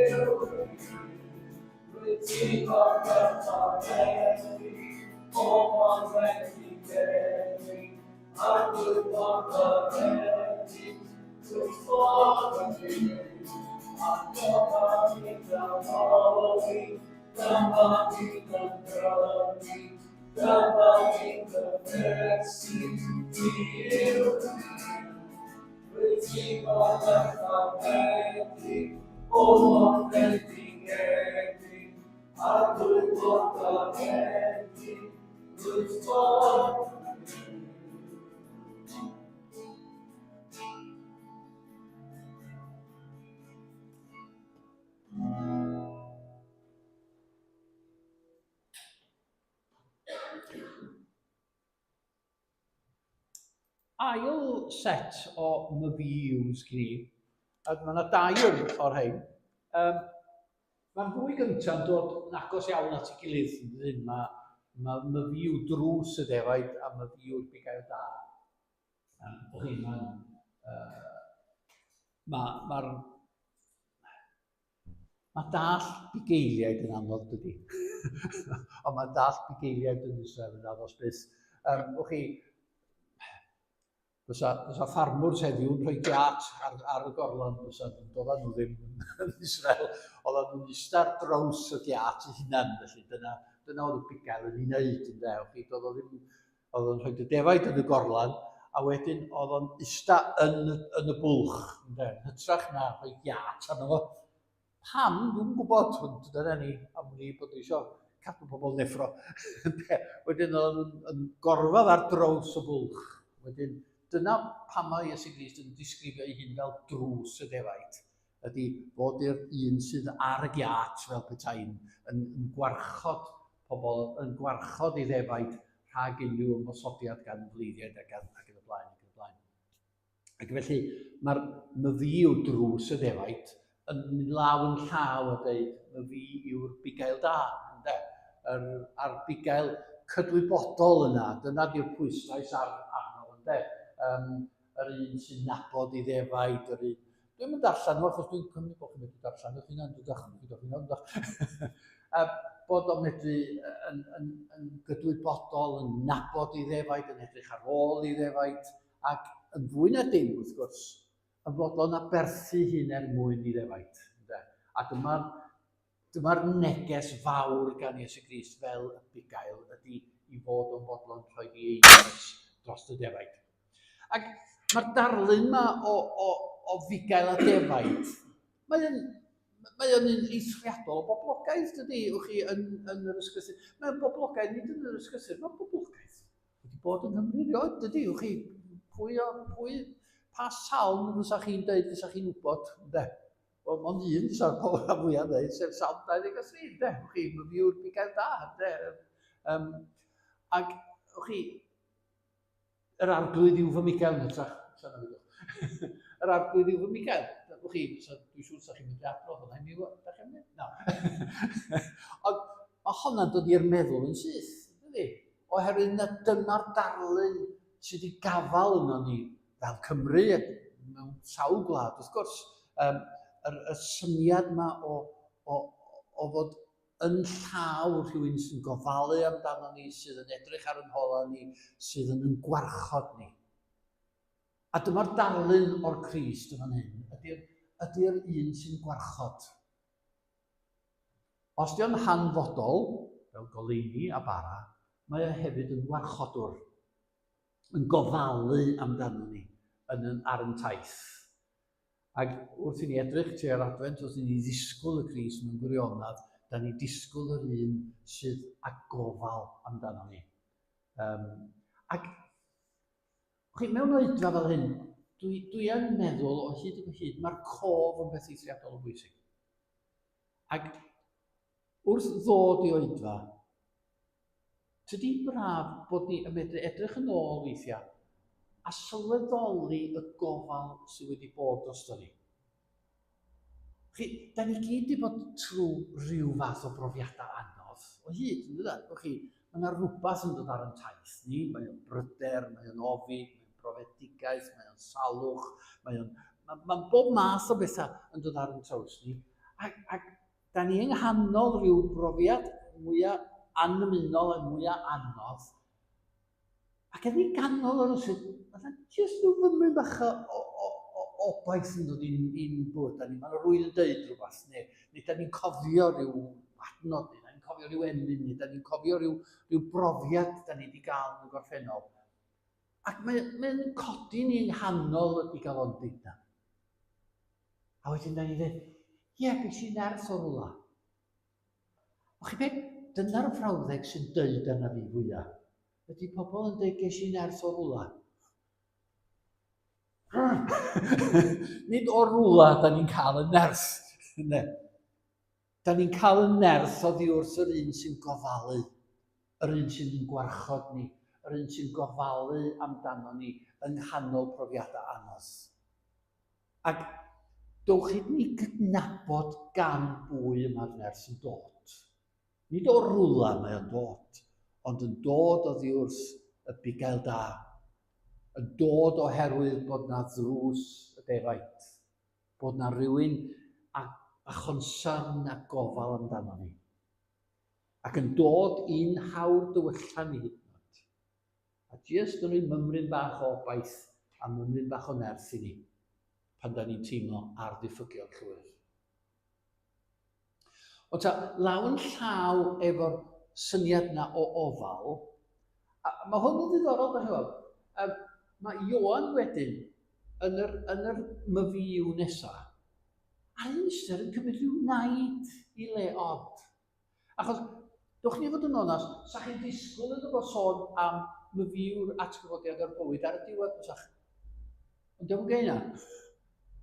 yw'r un. Rwyt ti mor gyfforddedig, o mor fendigedig, Arglwydd mor garedig, rwyt mor yn ddig, a dyma ni'n addoli, dyma ni'n ymgrymu, dyma ni'n cyffesu, ti yw'r Duw. Rwyt ti mor gyfforddedig, o mor fendigedig, Arglwydd mor garedig, rwyt mor Ail set o myfyws gni, a mae yna dair o'r rhain. Um, Mae'r ddwy gyntaf yn dod yn agos iawn at ei gilydd, yn dydyn? Mae, mae myfyw drws y defaid a myfyw'r bugail da. Um, o chi, mae'n... Uh, mae'r ma Mae dall bugeiliaid yn anodd, dydy. Ond mae dall bugeiliaid yn Israel yn anos byth. Um, o chi, fysa, fysa ffarmwrs heddiw'n rhoi giat ar, ar y gorlan, fysa nhw'n dod nhw ddim yn Israel. Oedden nhw'n ista ar draws y giat eu hunan, felly dyna, dyna oedd y bugail yn ei wneud, ynde. O chi, doedd o ddim, oedd o'n rhoi y defaid yn y gorlan, a wedyn oedd o'n ista yn, yn y bwlch, ynde, yn hytrach na rhoi giat arno fo. Pam? Dwi'm yn gwybod, ond dyna ni, am wn i bod eisiau cadw pobl neffro. Wedyn oedd nhw'n yn gorfod ar draws y bwlch. Wedyn, dyna pam mae Iesu Grist yn disgrifio ei hun fel drws y defaid. Ydy fod i'r un sydd ar y giât fel petai'n yn, yn gwarchod pobl, yn gwarchod ei ddefaid rhag unrhyw ymosodiad gan fleiddiaid ac, ac yn y blaen ac yn y blaen. Ac felly mae'r myfi yw drws y ddefaid yn mynd law yn llaw a dweud myfi yw'r bugail da, ynde? Yr, a'r bugail cydwybodol yna, dyna di'r pwyslais ar, arno, ynde? Um, yr un sy'n nabod ei ddefaid, yr un... Dwi'n mynd darllen nhw, achos dwi'n cymryd bod chi'n medru darllen eich hunan, dydych, dydych chi'n iawn, dydych. bod o'n medru yn, yn, yn gydwybodol, yn nabod ei ddefaid, yn edrych ar ôl ei ddefaid, Ac yn fwy na dim, wrth gwrs, yn fodlon aberthu hun er mwyn i ddefaid. Ynde? A dyma'r dyma neges fawr gan Iesu Grist fel y bugail ydy i fod o'n fodlon rhoi ei einioes dros y defaid. Ac mae'r darlun yma o, o, o fugail a defaid, mae'n mae o'n un eithriadol o boblogaidd, dydy, wch chi, yn, yn yr ysgrythur. Mae'n boblogaidd nid yn yr ysgrythur, mae'n boblogaidd wedi bod yng Nghymru erioed, dydy, wch chi, pwy, o, pwy, pa salm fysa chi'n dweud fysa chi'n wybod, ynde? Wel, mond un fysa'r pobl rhan fwyaf yn dweud, sef Salm 23, ynde? Wch chi, myfyw'r bugail da, ynde? Um, ac, wch chi, yr arglwydd yw fy Michael, yn hytrach, yr arglwydd yw fy Michael. Wch chi, so, dwi'n siŵr sa chi'n mynd i adrodd hwnna i mi, da chi'n mynd? Na. Ond mae honna'n dod i'r meddwl yn syth, dydy? Oherwydd na dyma'r darlun sydd wedi gafael yno ni fel Cymru, mewn sawl gwlad wrth gwrs, um, yr, y syniad yma o, o, o fod yn llaw rhywun sy'n gofalu amdano ni, sydd yn edrych ar yn hola ni, sydd yn yn gwarchod ni. A dyma'r darlun o'r Crist yn fan hyn, ydy'r ydy un sy'n gwarchod. Os 'di o'n hanfodol, fel goleuni a bara, mae o hefyd yn warchodwr, yn gofalu amdano ni yn yn, ar yn taith. Ac wrth i ni edrych tua'r Adfent, wrth i ni ddisgwyl y Crist mewn gwirionedd, da ni disgwyl yr un sydd â gofal amdano ni. Um, ac chi, mewn oedfa fel hyn, dwi, dwi yn meddwl o hyd yn hyd, mae'r cof yn beth eithriadol o bwysig. Ac wrth ddod i oedfa, tydi braf bod ni yn medru edrych yn ôl weithiau a sylweddoli y gofal sydd wedi bod drosto ni. Chi, da ni gyd wedi bod trwy rhyw fath o brofiadau anodd o hyd, yn dydyn? Chi, mae Mae yna rhywbeth yn dod ar yn taith ni, mae o'n bryder, mae o'n ofid, mae o'n brofedigaeth, mae o'n salwch, mae o'n... Mae, mae bob math o bethau yn dod ar yn traws ni. Ac, ac da ni yng nghanol rhyw brofiad mwyaf annymunol a mwyaf anodd. Ac yn ei ganol o'r sydd, mae jyst rhyw fymryn bach o, o, o, o obaith yn dod i'n, i'n bywydau ni. Mae yna rwy'n yn dweud rhywbeth, neu, neu da ni'n cofio rhyw adnod, neu da ni'n cofio rhyw emyn, neu da ni'n cofio rhyw, rhyw brofiad da ni wedi gael yn y gorffennol. Ac mae'n mae codi ni yng nghanol y digalondid na. A wedyn da ni'n dweud, ie, yeah, ges i nerth o rwla. O chi be, dyna'r frawddeg sy'n deud arna fi fwyaf. Ydy pobl yn dweud ges i nerth o rwla. Nid o rwla da ni'n cael y nerth. Ne. Da ni'n cael y nerth oddi wrth yr un sy'n gofalu, yr un sy'n yn gwarchod ni, yr un sy'n gofalu amdano ni yng nghanol profiadau anodd. Ac dowch i ni gydnabod gan bwy y mae'r nerth yn dod. Nid o rwla mae o'n dod, ond yn dod oddi wrth y bugail da, yn dod oherwydd bod na ddrws y defaid, bod na rywun a, a chonsarn a gofal amdano ni, ac yn dod i'n hawr dywylla ni hyd yn oed. A jyst yn rhoi mymryn bach o obaith a mymryn bach o nerth i ni pan da ni'n teimlo ar ddiffygion llwyr. Ond ta, law yn llaw efo'r syniad na o ofal, a mae hwn yn ddiddorol, da chi'n gweld, um, mae Ioan wedyn yn yr, yn yr myfyw nesaf, ar un ystyr yn cymryd rhyw naid i le od. Achos, dwch ni fod yn onast, sa chi'n disgwyl iddo fo sôn am myfywr atgyfodiad o'r bywyd ar y diwedd, bysach? Ond diolch yn geir na.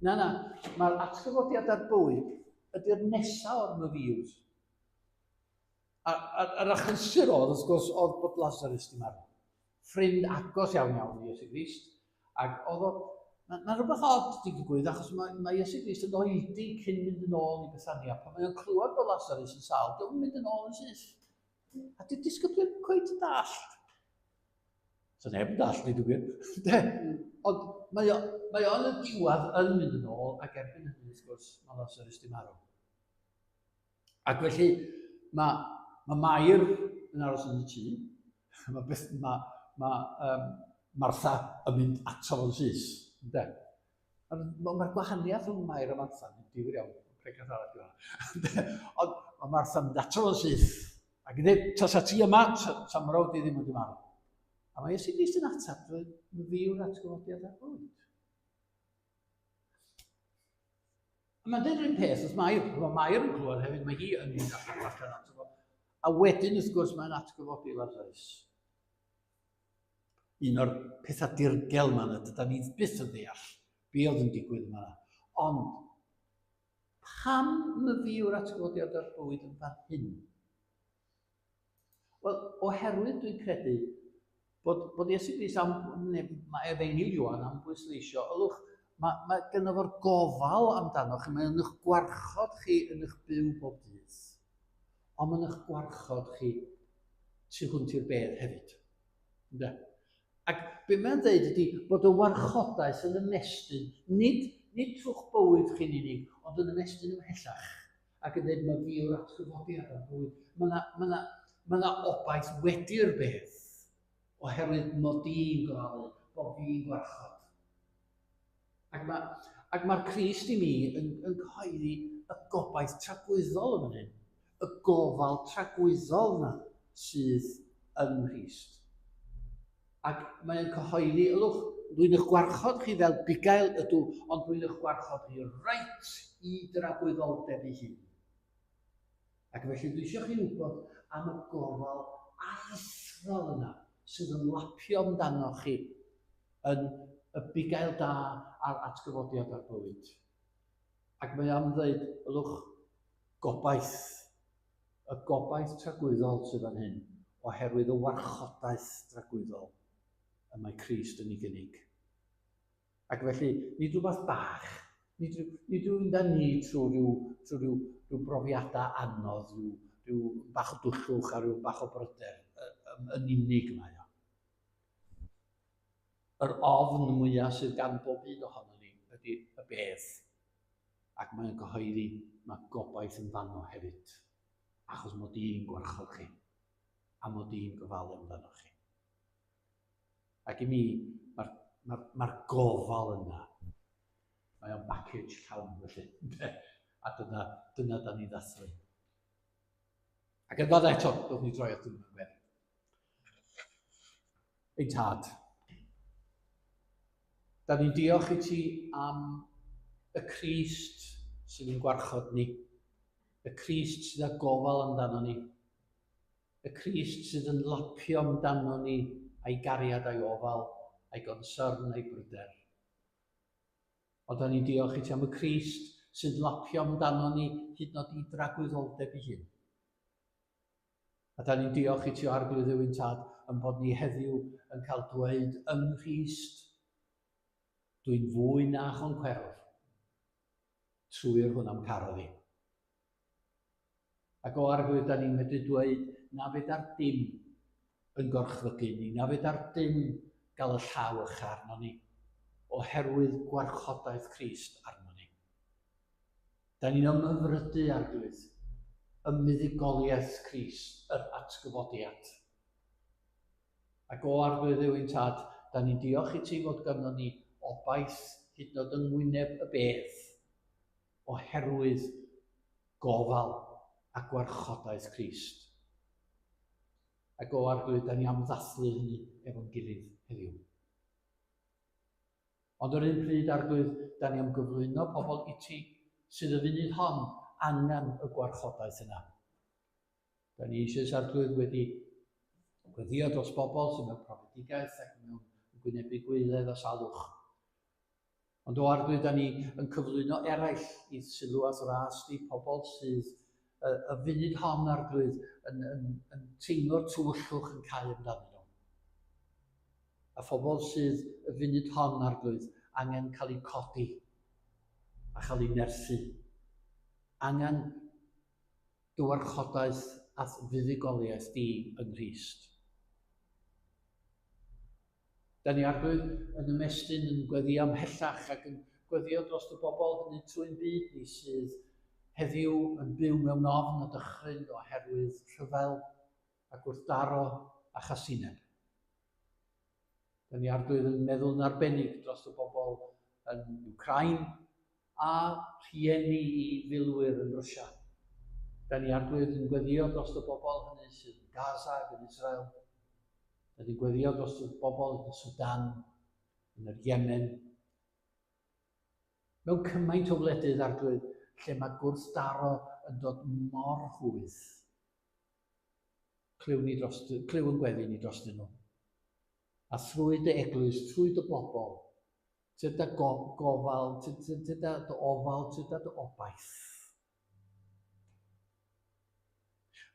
Na, na, mae'r atgyfodiad ar bywyd ydy'r nesaf o'r myfywr. A'r achlysur oedd, wrth gwrs, oedd bod Lazarus di marw. Ffrind agos iawn iawn i Iesu Grist. Ac oedd o... Mae, mae rhywbeth od di digwydd, achos mae, mae Iesu Grist yn oedi cyn mynd yn ôl i Bethania. Pan mae o'n clywed bod Lazarus yn sâl, dio'm yn mynd yn ôl yn syth. A dydy disgyblion ddim cweit yn dallt. So neb yn dallt, nid gwir. De? Ond mae o, mae o yn y diwedd yn mynd yn ôl, ac erbyn hynny, wrth gwrs, mae Lazarus di marw. Ac felly, mae, mae Mair yn aros yn y tŷ, mae, beth, mae, mae um, Martha yn mynd ato fo'n syth. Ynde? Mae'r ma gwahaniaeth rhwng Mair a Martha yn difyr iawn, pregeth arall yw hwnna. Ond mae Martha'n mynd ato fo'n syth. Ac yn dweud, tasa ti yma, sa mrawd i ddim wedi marw. A mae Iesu Grist yn ateb, fi yw'r atgyfodiad a'r bywyd. A mae'n dweud yr un peth wrth Mair. Mae Mair yn clywed hefyd, mae hi yn mynd allan allan ato fo. A wedyn, wrth gwrs, mae'n atgyfodi Lazarus. Un o'r pethau dirgel yma, na dyda ni byth yn ddeall be oedd yn digwydd yma. Ond, pam myfi yw'r atgyfodiad o'r bywyd yn fan hyn? Wel, oherwydd dwi'n credu bod, bod Iesu Grist am, neu mae Efengyl Ioan am bwysleisio, ylwch, mae, mae gynno fo'r gofal amdano chi, mae'n eich gwarchod chi yn eich byw bob dydd, ond mae'n eich gwarchod chi tu hwnt i'r bedd hefyd. Ynde? Ac be mae'n dweud ydy bod y warchodaeth yn ymestyn, nid, nid trwy'ch bywyd chi'n unig, ond yn ymestyn ymhellach. ac yn dweud, mae fi yw'r atgyfodiad a'r bywyd. Mae yna ma na, ma na obaith wedi'r beth, oherwydd mod i'n gofalu, bod fi'n gwarchod. Ac mae'r ac mae Crist i mi yn, yn cyhoeddi y gobaith tragwyddol yn fan hyn, y gofal tragwyddol yna sydd yng Nghrist. Ac mae'n cyhoeddi, ylwch, dwi'n eich gwarchod chi fel bugail ydw, ond dwi'n eich gwarchod chi reit i dragwyddoldeb ei hun. Ac felly dwi eisiau chi wybod am y gofal aruthrol yna sydd yn lapio amdano chi yn y bugail da a'r atgyfodiad a'r bywyd. Ac mae am ddweud, ylwch, gobaith Y gobaith tragwyddol sydd fan hyn, oherwydd y warchodaeth dragwyddol y mae Crist yn ei gynnig. Ac felly, nid rhywbeth bach, nid, nid rhyw fynd â ni trwy rhyw, trwy rhyw, rhyw brofiadau anodd, rhyw, rhyw bach o dwllwch a rhyw bach o bryder y, yn unig mae o. Yr ofn mwyaf sydd gan bob un ohono ni ydy y bedd. Ac mae'n cyhoeddi mae gobaith yn fanno hefyd, achos mod i'n gwarchod chi, a mod i'n gofalu amdano chi. Ac i mi, mae'r mae, mae gofal yna, mae o'n package llawn felly, a dyna, dyna da ni'n ddathlu. Ac yn fan eto, dowch ni droi at Dduw mewn gweddi. Ein tad, da ni'n diolch i ti am y Crist sydd yn gwarchod ni, y Crist sydd â gofal amdano ni, y Crist sydd yn lapio amdano ni a'i gariad a'i ofal, a'i gonsyrn a'i bryder. Ond da ni'n diolch i ti am y Crist sydd lapio amdano ni hyd yn oed i dragwyddoldeb ei hun. A da ni'n diolch i ti o Arglwydd Dduw ein Tad yn bod ni heddiw yn cael dweud yng Nghrist, dwi'n fwy na choncwerwr, trwy'r hwn am carodd i. Ac o Arglwydd, da ni'n medru dweud na fedar dim yn gorchfygu ni, na fedar dim gael y llaw ycha arno ni, oherwydd gwarchodaeth Crist arno ni. Da ni'n ymhyfrydu, Arglwydd, ym muddugoliaeth Crist, yr atgyfodiad. Ac o Arglwydd Dduw ein Tad, da ni'n diolch i ti fod gynnon ni obaith hyd yn oed yng ngwyneb y bedd, oherwydd gofal a gwarchodaeth Crist. Ac o Arglwydd, da ni am ddathlu hynny efo'n gilydd heddiw. Ond yr un pryd, Arglwydd, da ni am gyflwyno pobl i ti sydd y funud hon angen y gwarchodaeth yna. Da ni eisoes, Arglwydd, wedi gweddio dros bobl sydd mewn profedigaeth ac mewn gwynebu gwaeledd a salwch. Ond o Arglwydd, da ni yn cyflwyno eraill i sylw at ras di, pobl sydd y, y funud hon, Arglwydd, yn, yn, yn teimlo'r tywyllwch yn cau amdanyn nhw. A phobl sydd y funud hon, Arglwydd, angen cael eu codi a chael eu nerthu. Angen dy warchodaeth a'th fuddugoliaeth di yng Nghrist. Da ni Arglwydd yn ymestyn yn gweddio ymhellach ac yn gweddio dros y bobl hynny trwy'n byd ni sydd heddiw yn byw mewn ofn a dychryn oherwydd rhyfel a gwrthdaro a chasineb. Da ni Arglwydd yn meddwl yn arbennig dros y bobl yn Wcráin a rhieni i filwyr yn Rwsia. Da ni Arglwydd yn gweddio dros y bobl hynny sydd yn Gaza ac yn Israel. Da ni'n gweddio dros y bobl yn y Sudan, yn yr Yemen, mewn cymaint o wledydd arglwydd lle mae gwrthdaro yn dod mor hwyth. Clyw, ni dros, clyw yn gweddi ni drostyn nhw. A thrwy dy eglwys, trwy dy bobl, tyda gofal, tyda dy ofal, tyda dy obaith.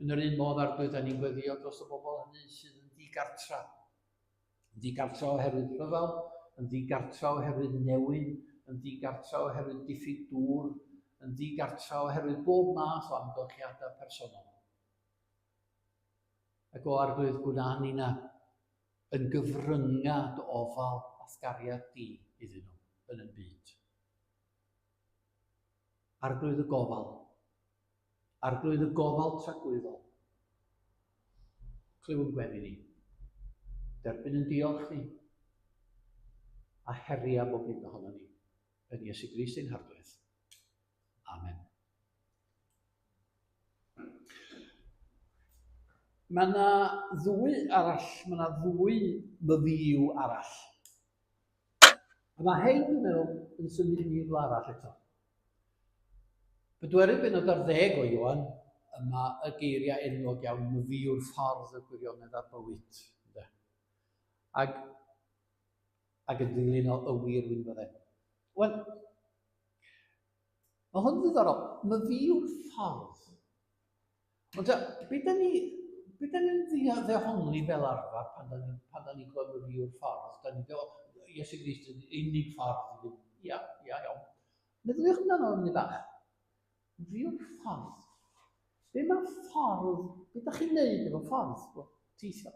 Yn yr un modd, Arglwydd, da ni'n gweddio dros y bobl hynny sydd yn ddigartra. Yn ddigartra oherwydd rhyfel, yn ddigartra oherwydd newyn, yn ddigartra oherwydd diffyg dŵr, yn ddigartra oherwydd bob math o amgylchiadau personol. Ac o Arglwydd, gwna ni na yn gyfrynga dy ofal a'th gariad di iddyn nhw yn y byd. Arglwydd y gofal, Arglwydd y gofal tragwyddol. Clyw yn gweddi ni. Derbyn yn diolch ni. A heria bob un ohono ni. Yn Iesu Grist ein Harglwydd. Amen. Mae yna ddwy arall, mae yna ddwy myfyw arall. A mae hein, dwi'n meddwl, yn symud i ni rhywle arall eto. Bedwerydd bennod ar ddeg o Ioan, yma y geiriau enwog iawn, myfi yw'r ffordd, y gwirionedd a'r bywyd. Ynde? Ac, ac yn ddilyn o y wir wyn fydde. Wel, mae hwn ddiddorol. Myfi yw'r ffordd. Ond ta, be da ni, be da ni'n ddehongli fel arfer pan da ni'n pan da ni'n clywed myfi yw'r ffordd, da ni'n dweud, Iesu Grist yn unig ffordd i fynd. Ia, ia, iawn. Meddyliwch amdano am bach. Myfi yw'r ffordd. Be mae ffordd, be da chi'n neud efo ffordd? Wel, teithio.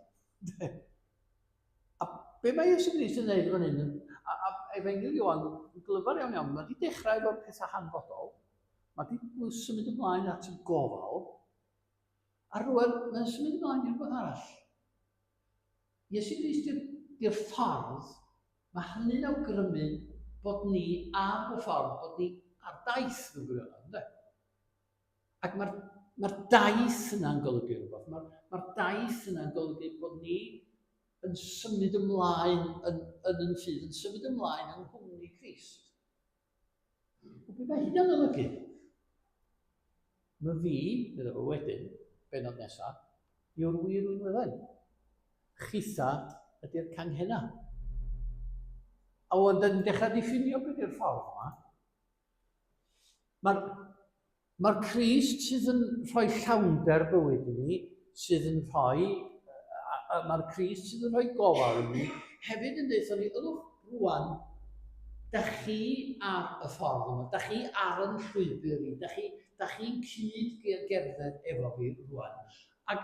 A be mae Iesu Grist yn dweud fan hyn, a, a Efengyl Ioan yn glyfar iawn iawn, mae wedi dechrau efo'r pethau hanfodol, mae wedi symud ymlaen at y gofal, a rwan mae'n symud ymlaen i rhywbeth arall. Iesu Grist di'r ffordd, mae hynny'n awgrymu bod ni ar y ffordd, bod ni ar daith mewn gwirionedd, ynddo? Ac mae'r mae daith yna'n golygu rhywbeth. Mae'r mae daith yna'n golygu bod ni yn symud ymlaen yn, yn yn ffydd, yn symud ymlaen yng nghwmni Crist. Wel, be mae hynna'n olygu? Mae fi, meddwl fo wedyn, benod nesaf, yw'r wir winwydden. Chitha ydy'r canghenna. A wan, da ni'n dechrau diffinio beth yw'r ffordd yma. Mae'r mae Crist sydd yn rhoi llawnder bywyd i ni, sydd yn rhoi, mae'r Crist sydd yn rhoi gofal i ni, hefyd yn deutha ni, ylwch rwan, da chi ar y ffordd yma, da chi ar yn llwybr i, da chi, da chi'n cyd gerdded efo fi rwan. Ac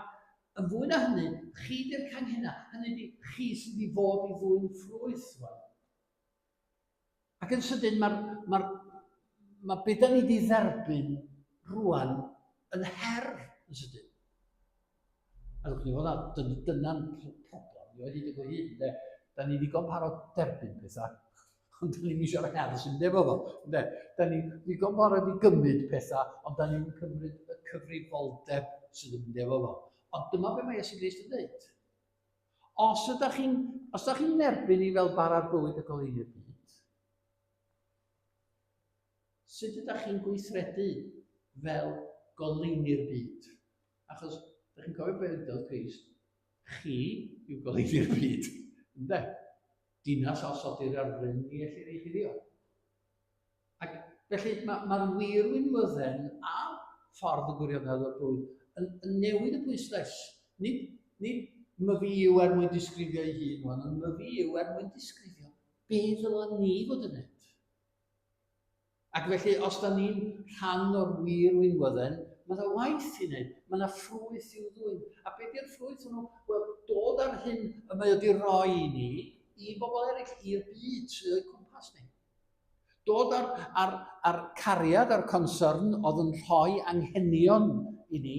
yn fwy na hynny, chi di'r canghenna, hynny di, chi sydd i fod i ddwyn ffrwyth rwan. Ac yn sydyn, mae'r mae mae be da ni wedi dderbyn rwan yn her yn sydyn. A ddwch ni fod dyna'n problem, ni wedi digwydd hyd, ynde? Da ni ddigon parod derbyn pethau, ond da ni'n eisiau'r her sy'n mynd efo fo, ynde? Da ni ddigon parod i gymryd pethau, ond da ni'n cymryd y cyfrifoldeb sydd yn mynd efo fo. Ond dyma be mae Iesu Grist yn dweud. Os ydych chi'n os ydych chi'n erbyn i fel bara'r bywyd y goleuni'r byd, sut ydych chi'n gweithredu fel goleuni'r byd? Achos, ydych chi'n cofio beth ydych Crist? Chi yw goleuni'r byd, ynde? Dinas a osodir ar fryn ni ellir ei chuddio. Ac felly mae'r ma wir winwydden a ffordd y gwirionedd o'r bywyd yn, yn newid y pwyslais. Nid, nid myfi yw er mwyn disgrifio ei hun wan, ond myfi yw er mwyn disgrifio be ddylen ni fod yn neud. Ac felly, os da ni'n rhan o'r wir winwydden, mae yna waith i wneud, mae yna ffrwyth i'w ddwyn. A be di'r ffrwyth hwnnw? Wel, dod ar hyn y mae wedi roi i ni, i bobl eraill, i'r byd sydd o'i cwmpas ni. Dod â'r, ar, ar cariad a'r concern oedd yn rhoi anghenion i ni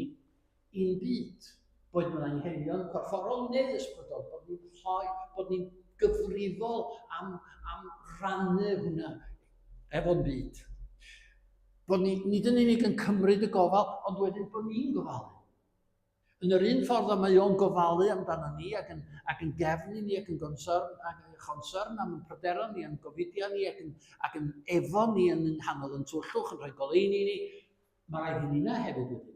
i'n byd. Boed nhw'n anghenion corfforol neu ysbrydol, bod ni'n rhoi, bod ni'n gyfrifol am, am rannu hwnna efo'n byd. Bod ni nid yn unig yn cymryd y gofal, ond wedyn bod ni'n gofalu. Yn yr un ffordd y mae o'n gofalu amdano ni ac yn, ac yn gefn i ni ac yn gonsern, ac yn chonsern am yn pryderon ni, am gofidiau ni ac yn, ac yn efo ni yn nghanol yn tywyllwch, yn rhoi goleuni i ni, mae rhaid i ni na hefyd wedyn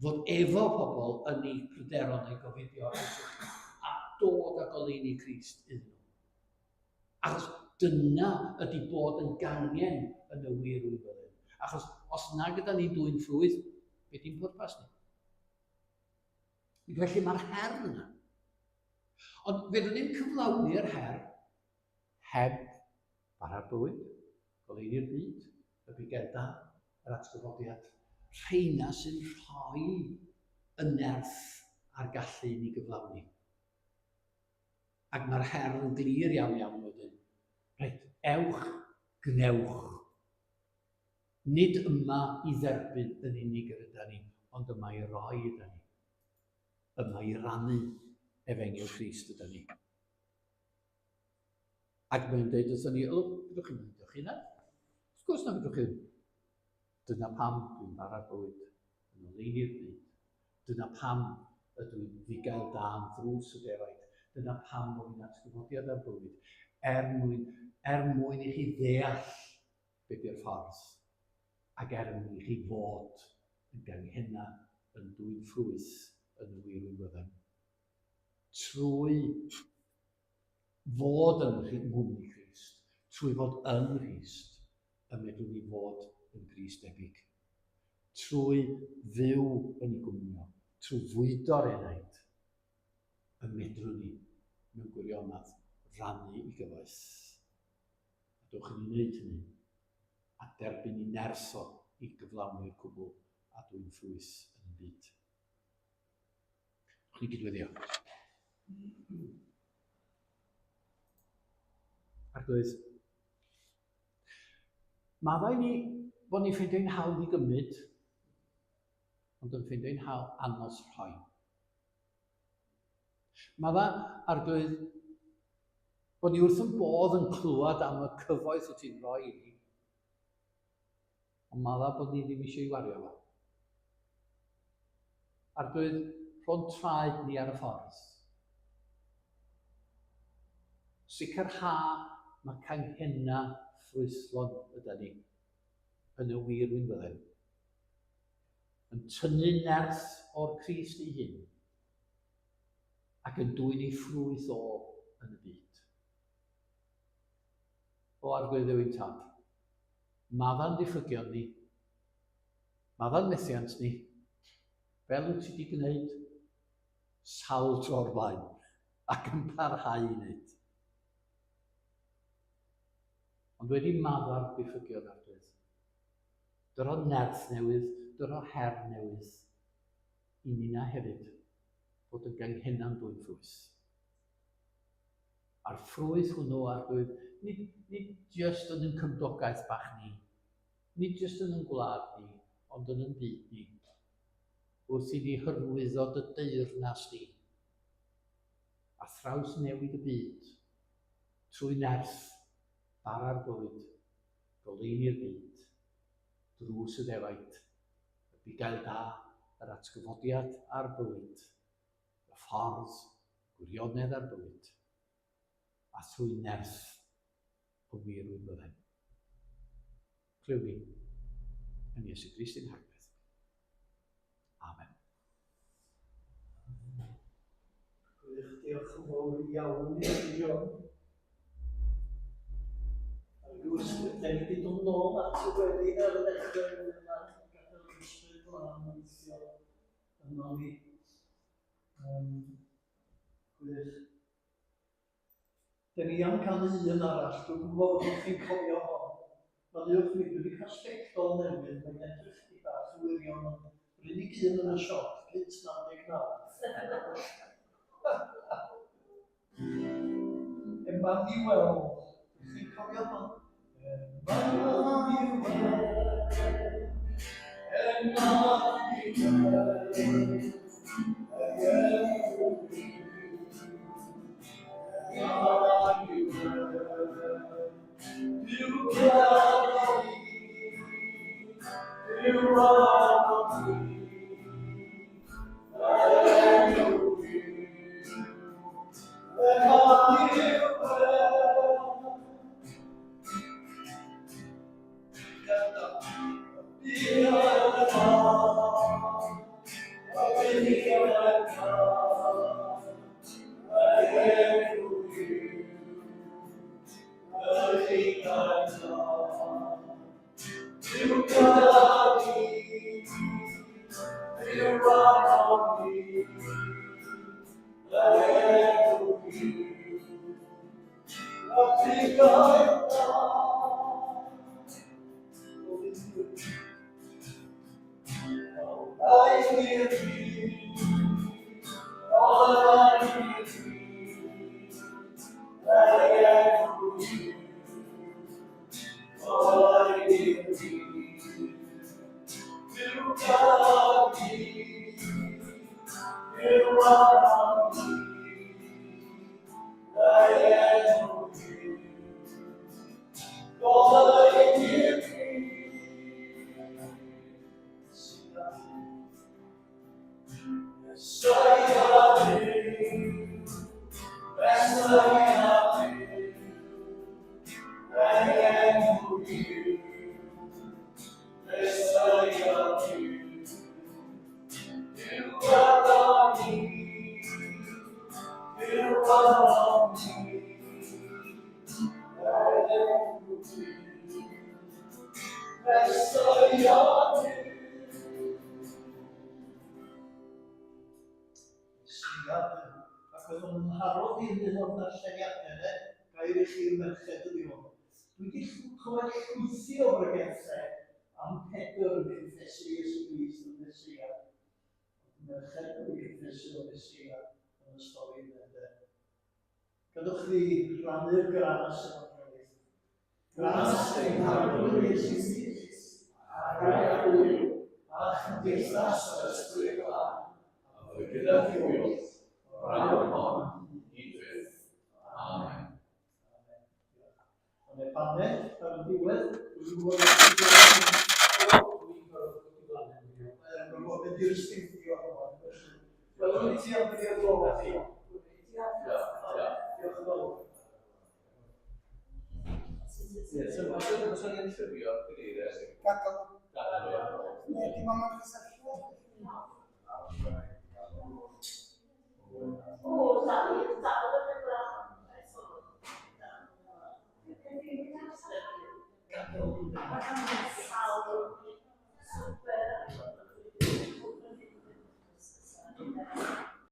fod efo pobl yn eu pryderon eu gofidio a dod â goleuni Crist iddyn nhw. Achos dyna ydy bod yn gangen yn y wir wybodaeth. Achos os nag yda ni'n dwyn ffrwyth, be di'n pwrpas ni? Felly mae'r her yna. Ond fe ni'n cyflawni'r her heb bara'r bywyd, goleuni'r byd, y bugail da, yr atgyfodiad. Rheina sy'n rhoi y nerth a'r gallu i ni gyflawni. Ac mae'r her yn glir iawn iawn wedyn. Reit, ewch, gwnewch. Nid yma i dderbyn yn unig yr yda ni, ond yma i roi yda ni. Yma i rannu efengyl Crist yda ni. Ac mae'n dweud wrthon ni, o, fedrwch chi'n mynd o'ch hunan? Wrth gwrs na fedrwch chi. Dyna pam dwi'n bara bywyd yn oleuni'r byd. Dyna pam ydw i'n fugail da am ddrws y defaid. Dyna pam bod fi'n atgyfodiad ar bywyd, er mwyn, er mwyn i chi ddeall be di'r ffordd, ac er mwyn i chi fod yn ganghenna yn dwyn ffrwyth yn y wir winwydden. Trwy fod yn nghwmni Crist, trwy fod yng Nghrist, y medrwn ni fod yn Grist debyg. Trwy fyw yn ei gwmni o, trwy fwydo'r enaid, y medrwn ni, mewn gwirionedd, rannu i gyfoeth. A dewch i ni wneud hynny, a derbyn i nerth o i gyflawni'r cwbl a dwyn ffrwyth yn y byd. Dewch ni gydweddio. Arglwydd, maddau ni bod ni'n ffeindio'n hawdd i gymryd, ond yn ffeindio'n hawdd anos rhoi. Madda, Arglwydd, bod ni wrth yn bodd yn clywed am y cyfoeth wyt ti'n rhoi i ni, ond madda bod ni ddim eisiau ei wario fo. Arglwydd, rho'n traed ni ar y ffordd. Sicrha mae canghenna ffrwythlon yda ni yn y wir winwydden. Yn tynnu nerth o'r Crist ei hun ac yn dwyn ei ffrwyth o yn y byd. O Arglwydd Dduw ein Tad, madda'n diffygion ni, madda'n methiant ni, fel wyt ti wedi gwneud sawl tro o'r blaen ac yn parhau i wneud. Ond wedi madda'r diffygion Arglwydd, dyro nerth newydd, dyro her newydd i nina hefyd fod yn ganghenna'n dwyn ffrwyth. A'r ffrwyth hwnnw, Arglwydd, nid, nid jyst yn yn cymdogaeth bach ni, nid jyst yn yn gwlad ni, ond yn yn byd ni, wrth i ni hyrwyddo dy deyrnas di, a thraws newid y byd, trwy nerth bara'r bywyd, goleuni'r byd, drws y defaid, y bugail da, yr atgyfodiad a'r bywyd, y ffordd, gwirionedd a'r bywyd, a thrwy nerth y wir wybydden. Clyw ni yn Iesu Grist ein Harglwydd. Amen. Gwych, diolch yn fawr iawn i chi, John. Ar gwrs, da ni wedi dod nôl at y weddi ar y dechrau yma, gadael yr ysbryd glân weithio yno ni. Um, gwych. Da ni am cael un arall, dwi'n gwybod bod chi'n cofio hon. Maddeuwch mi, dwi wedi cael sbectol newydd, mae'n edrych chydig bach yn wirion, ond yr unig un yn y siop, punt 99. Emmanuel, chi'n cofio hon? Emmanuel, Emmanuel, Ac oedd o'n mharo fi yn un o'r darlleniadau yna, gair i chi'r merched ydi hwn. Dwi wedi clywed llwythi o bregethau am Pedr yn cyffesu Iesu Grist yn Meseia. Ond merched wedi cyffesu o Meseia yn y stori yna, ynde. Gadwch chi rannu'r gras efo'n gilydd. Gras ein Harglwydd Iesu Grist, a gariad Duw, a chymdeithas yr Ysbryd Glân, a fod gyda chi oll, o'r awr hon i fyth. Amen. Amen. Diolch. Mae yna baned ar y diwedd. Dwi'n gwybod bod ti'n gorfod dod i lan. Mae'n gorfod mynd i'r stiwdio. Welwn ni ti am dri o'r gloch. Diolch yn fawr. Ie, so os ydyn nhw'n llywio, gyda'r Gadael. Gadael. Neu dim ond mewn cysylltiad.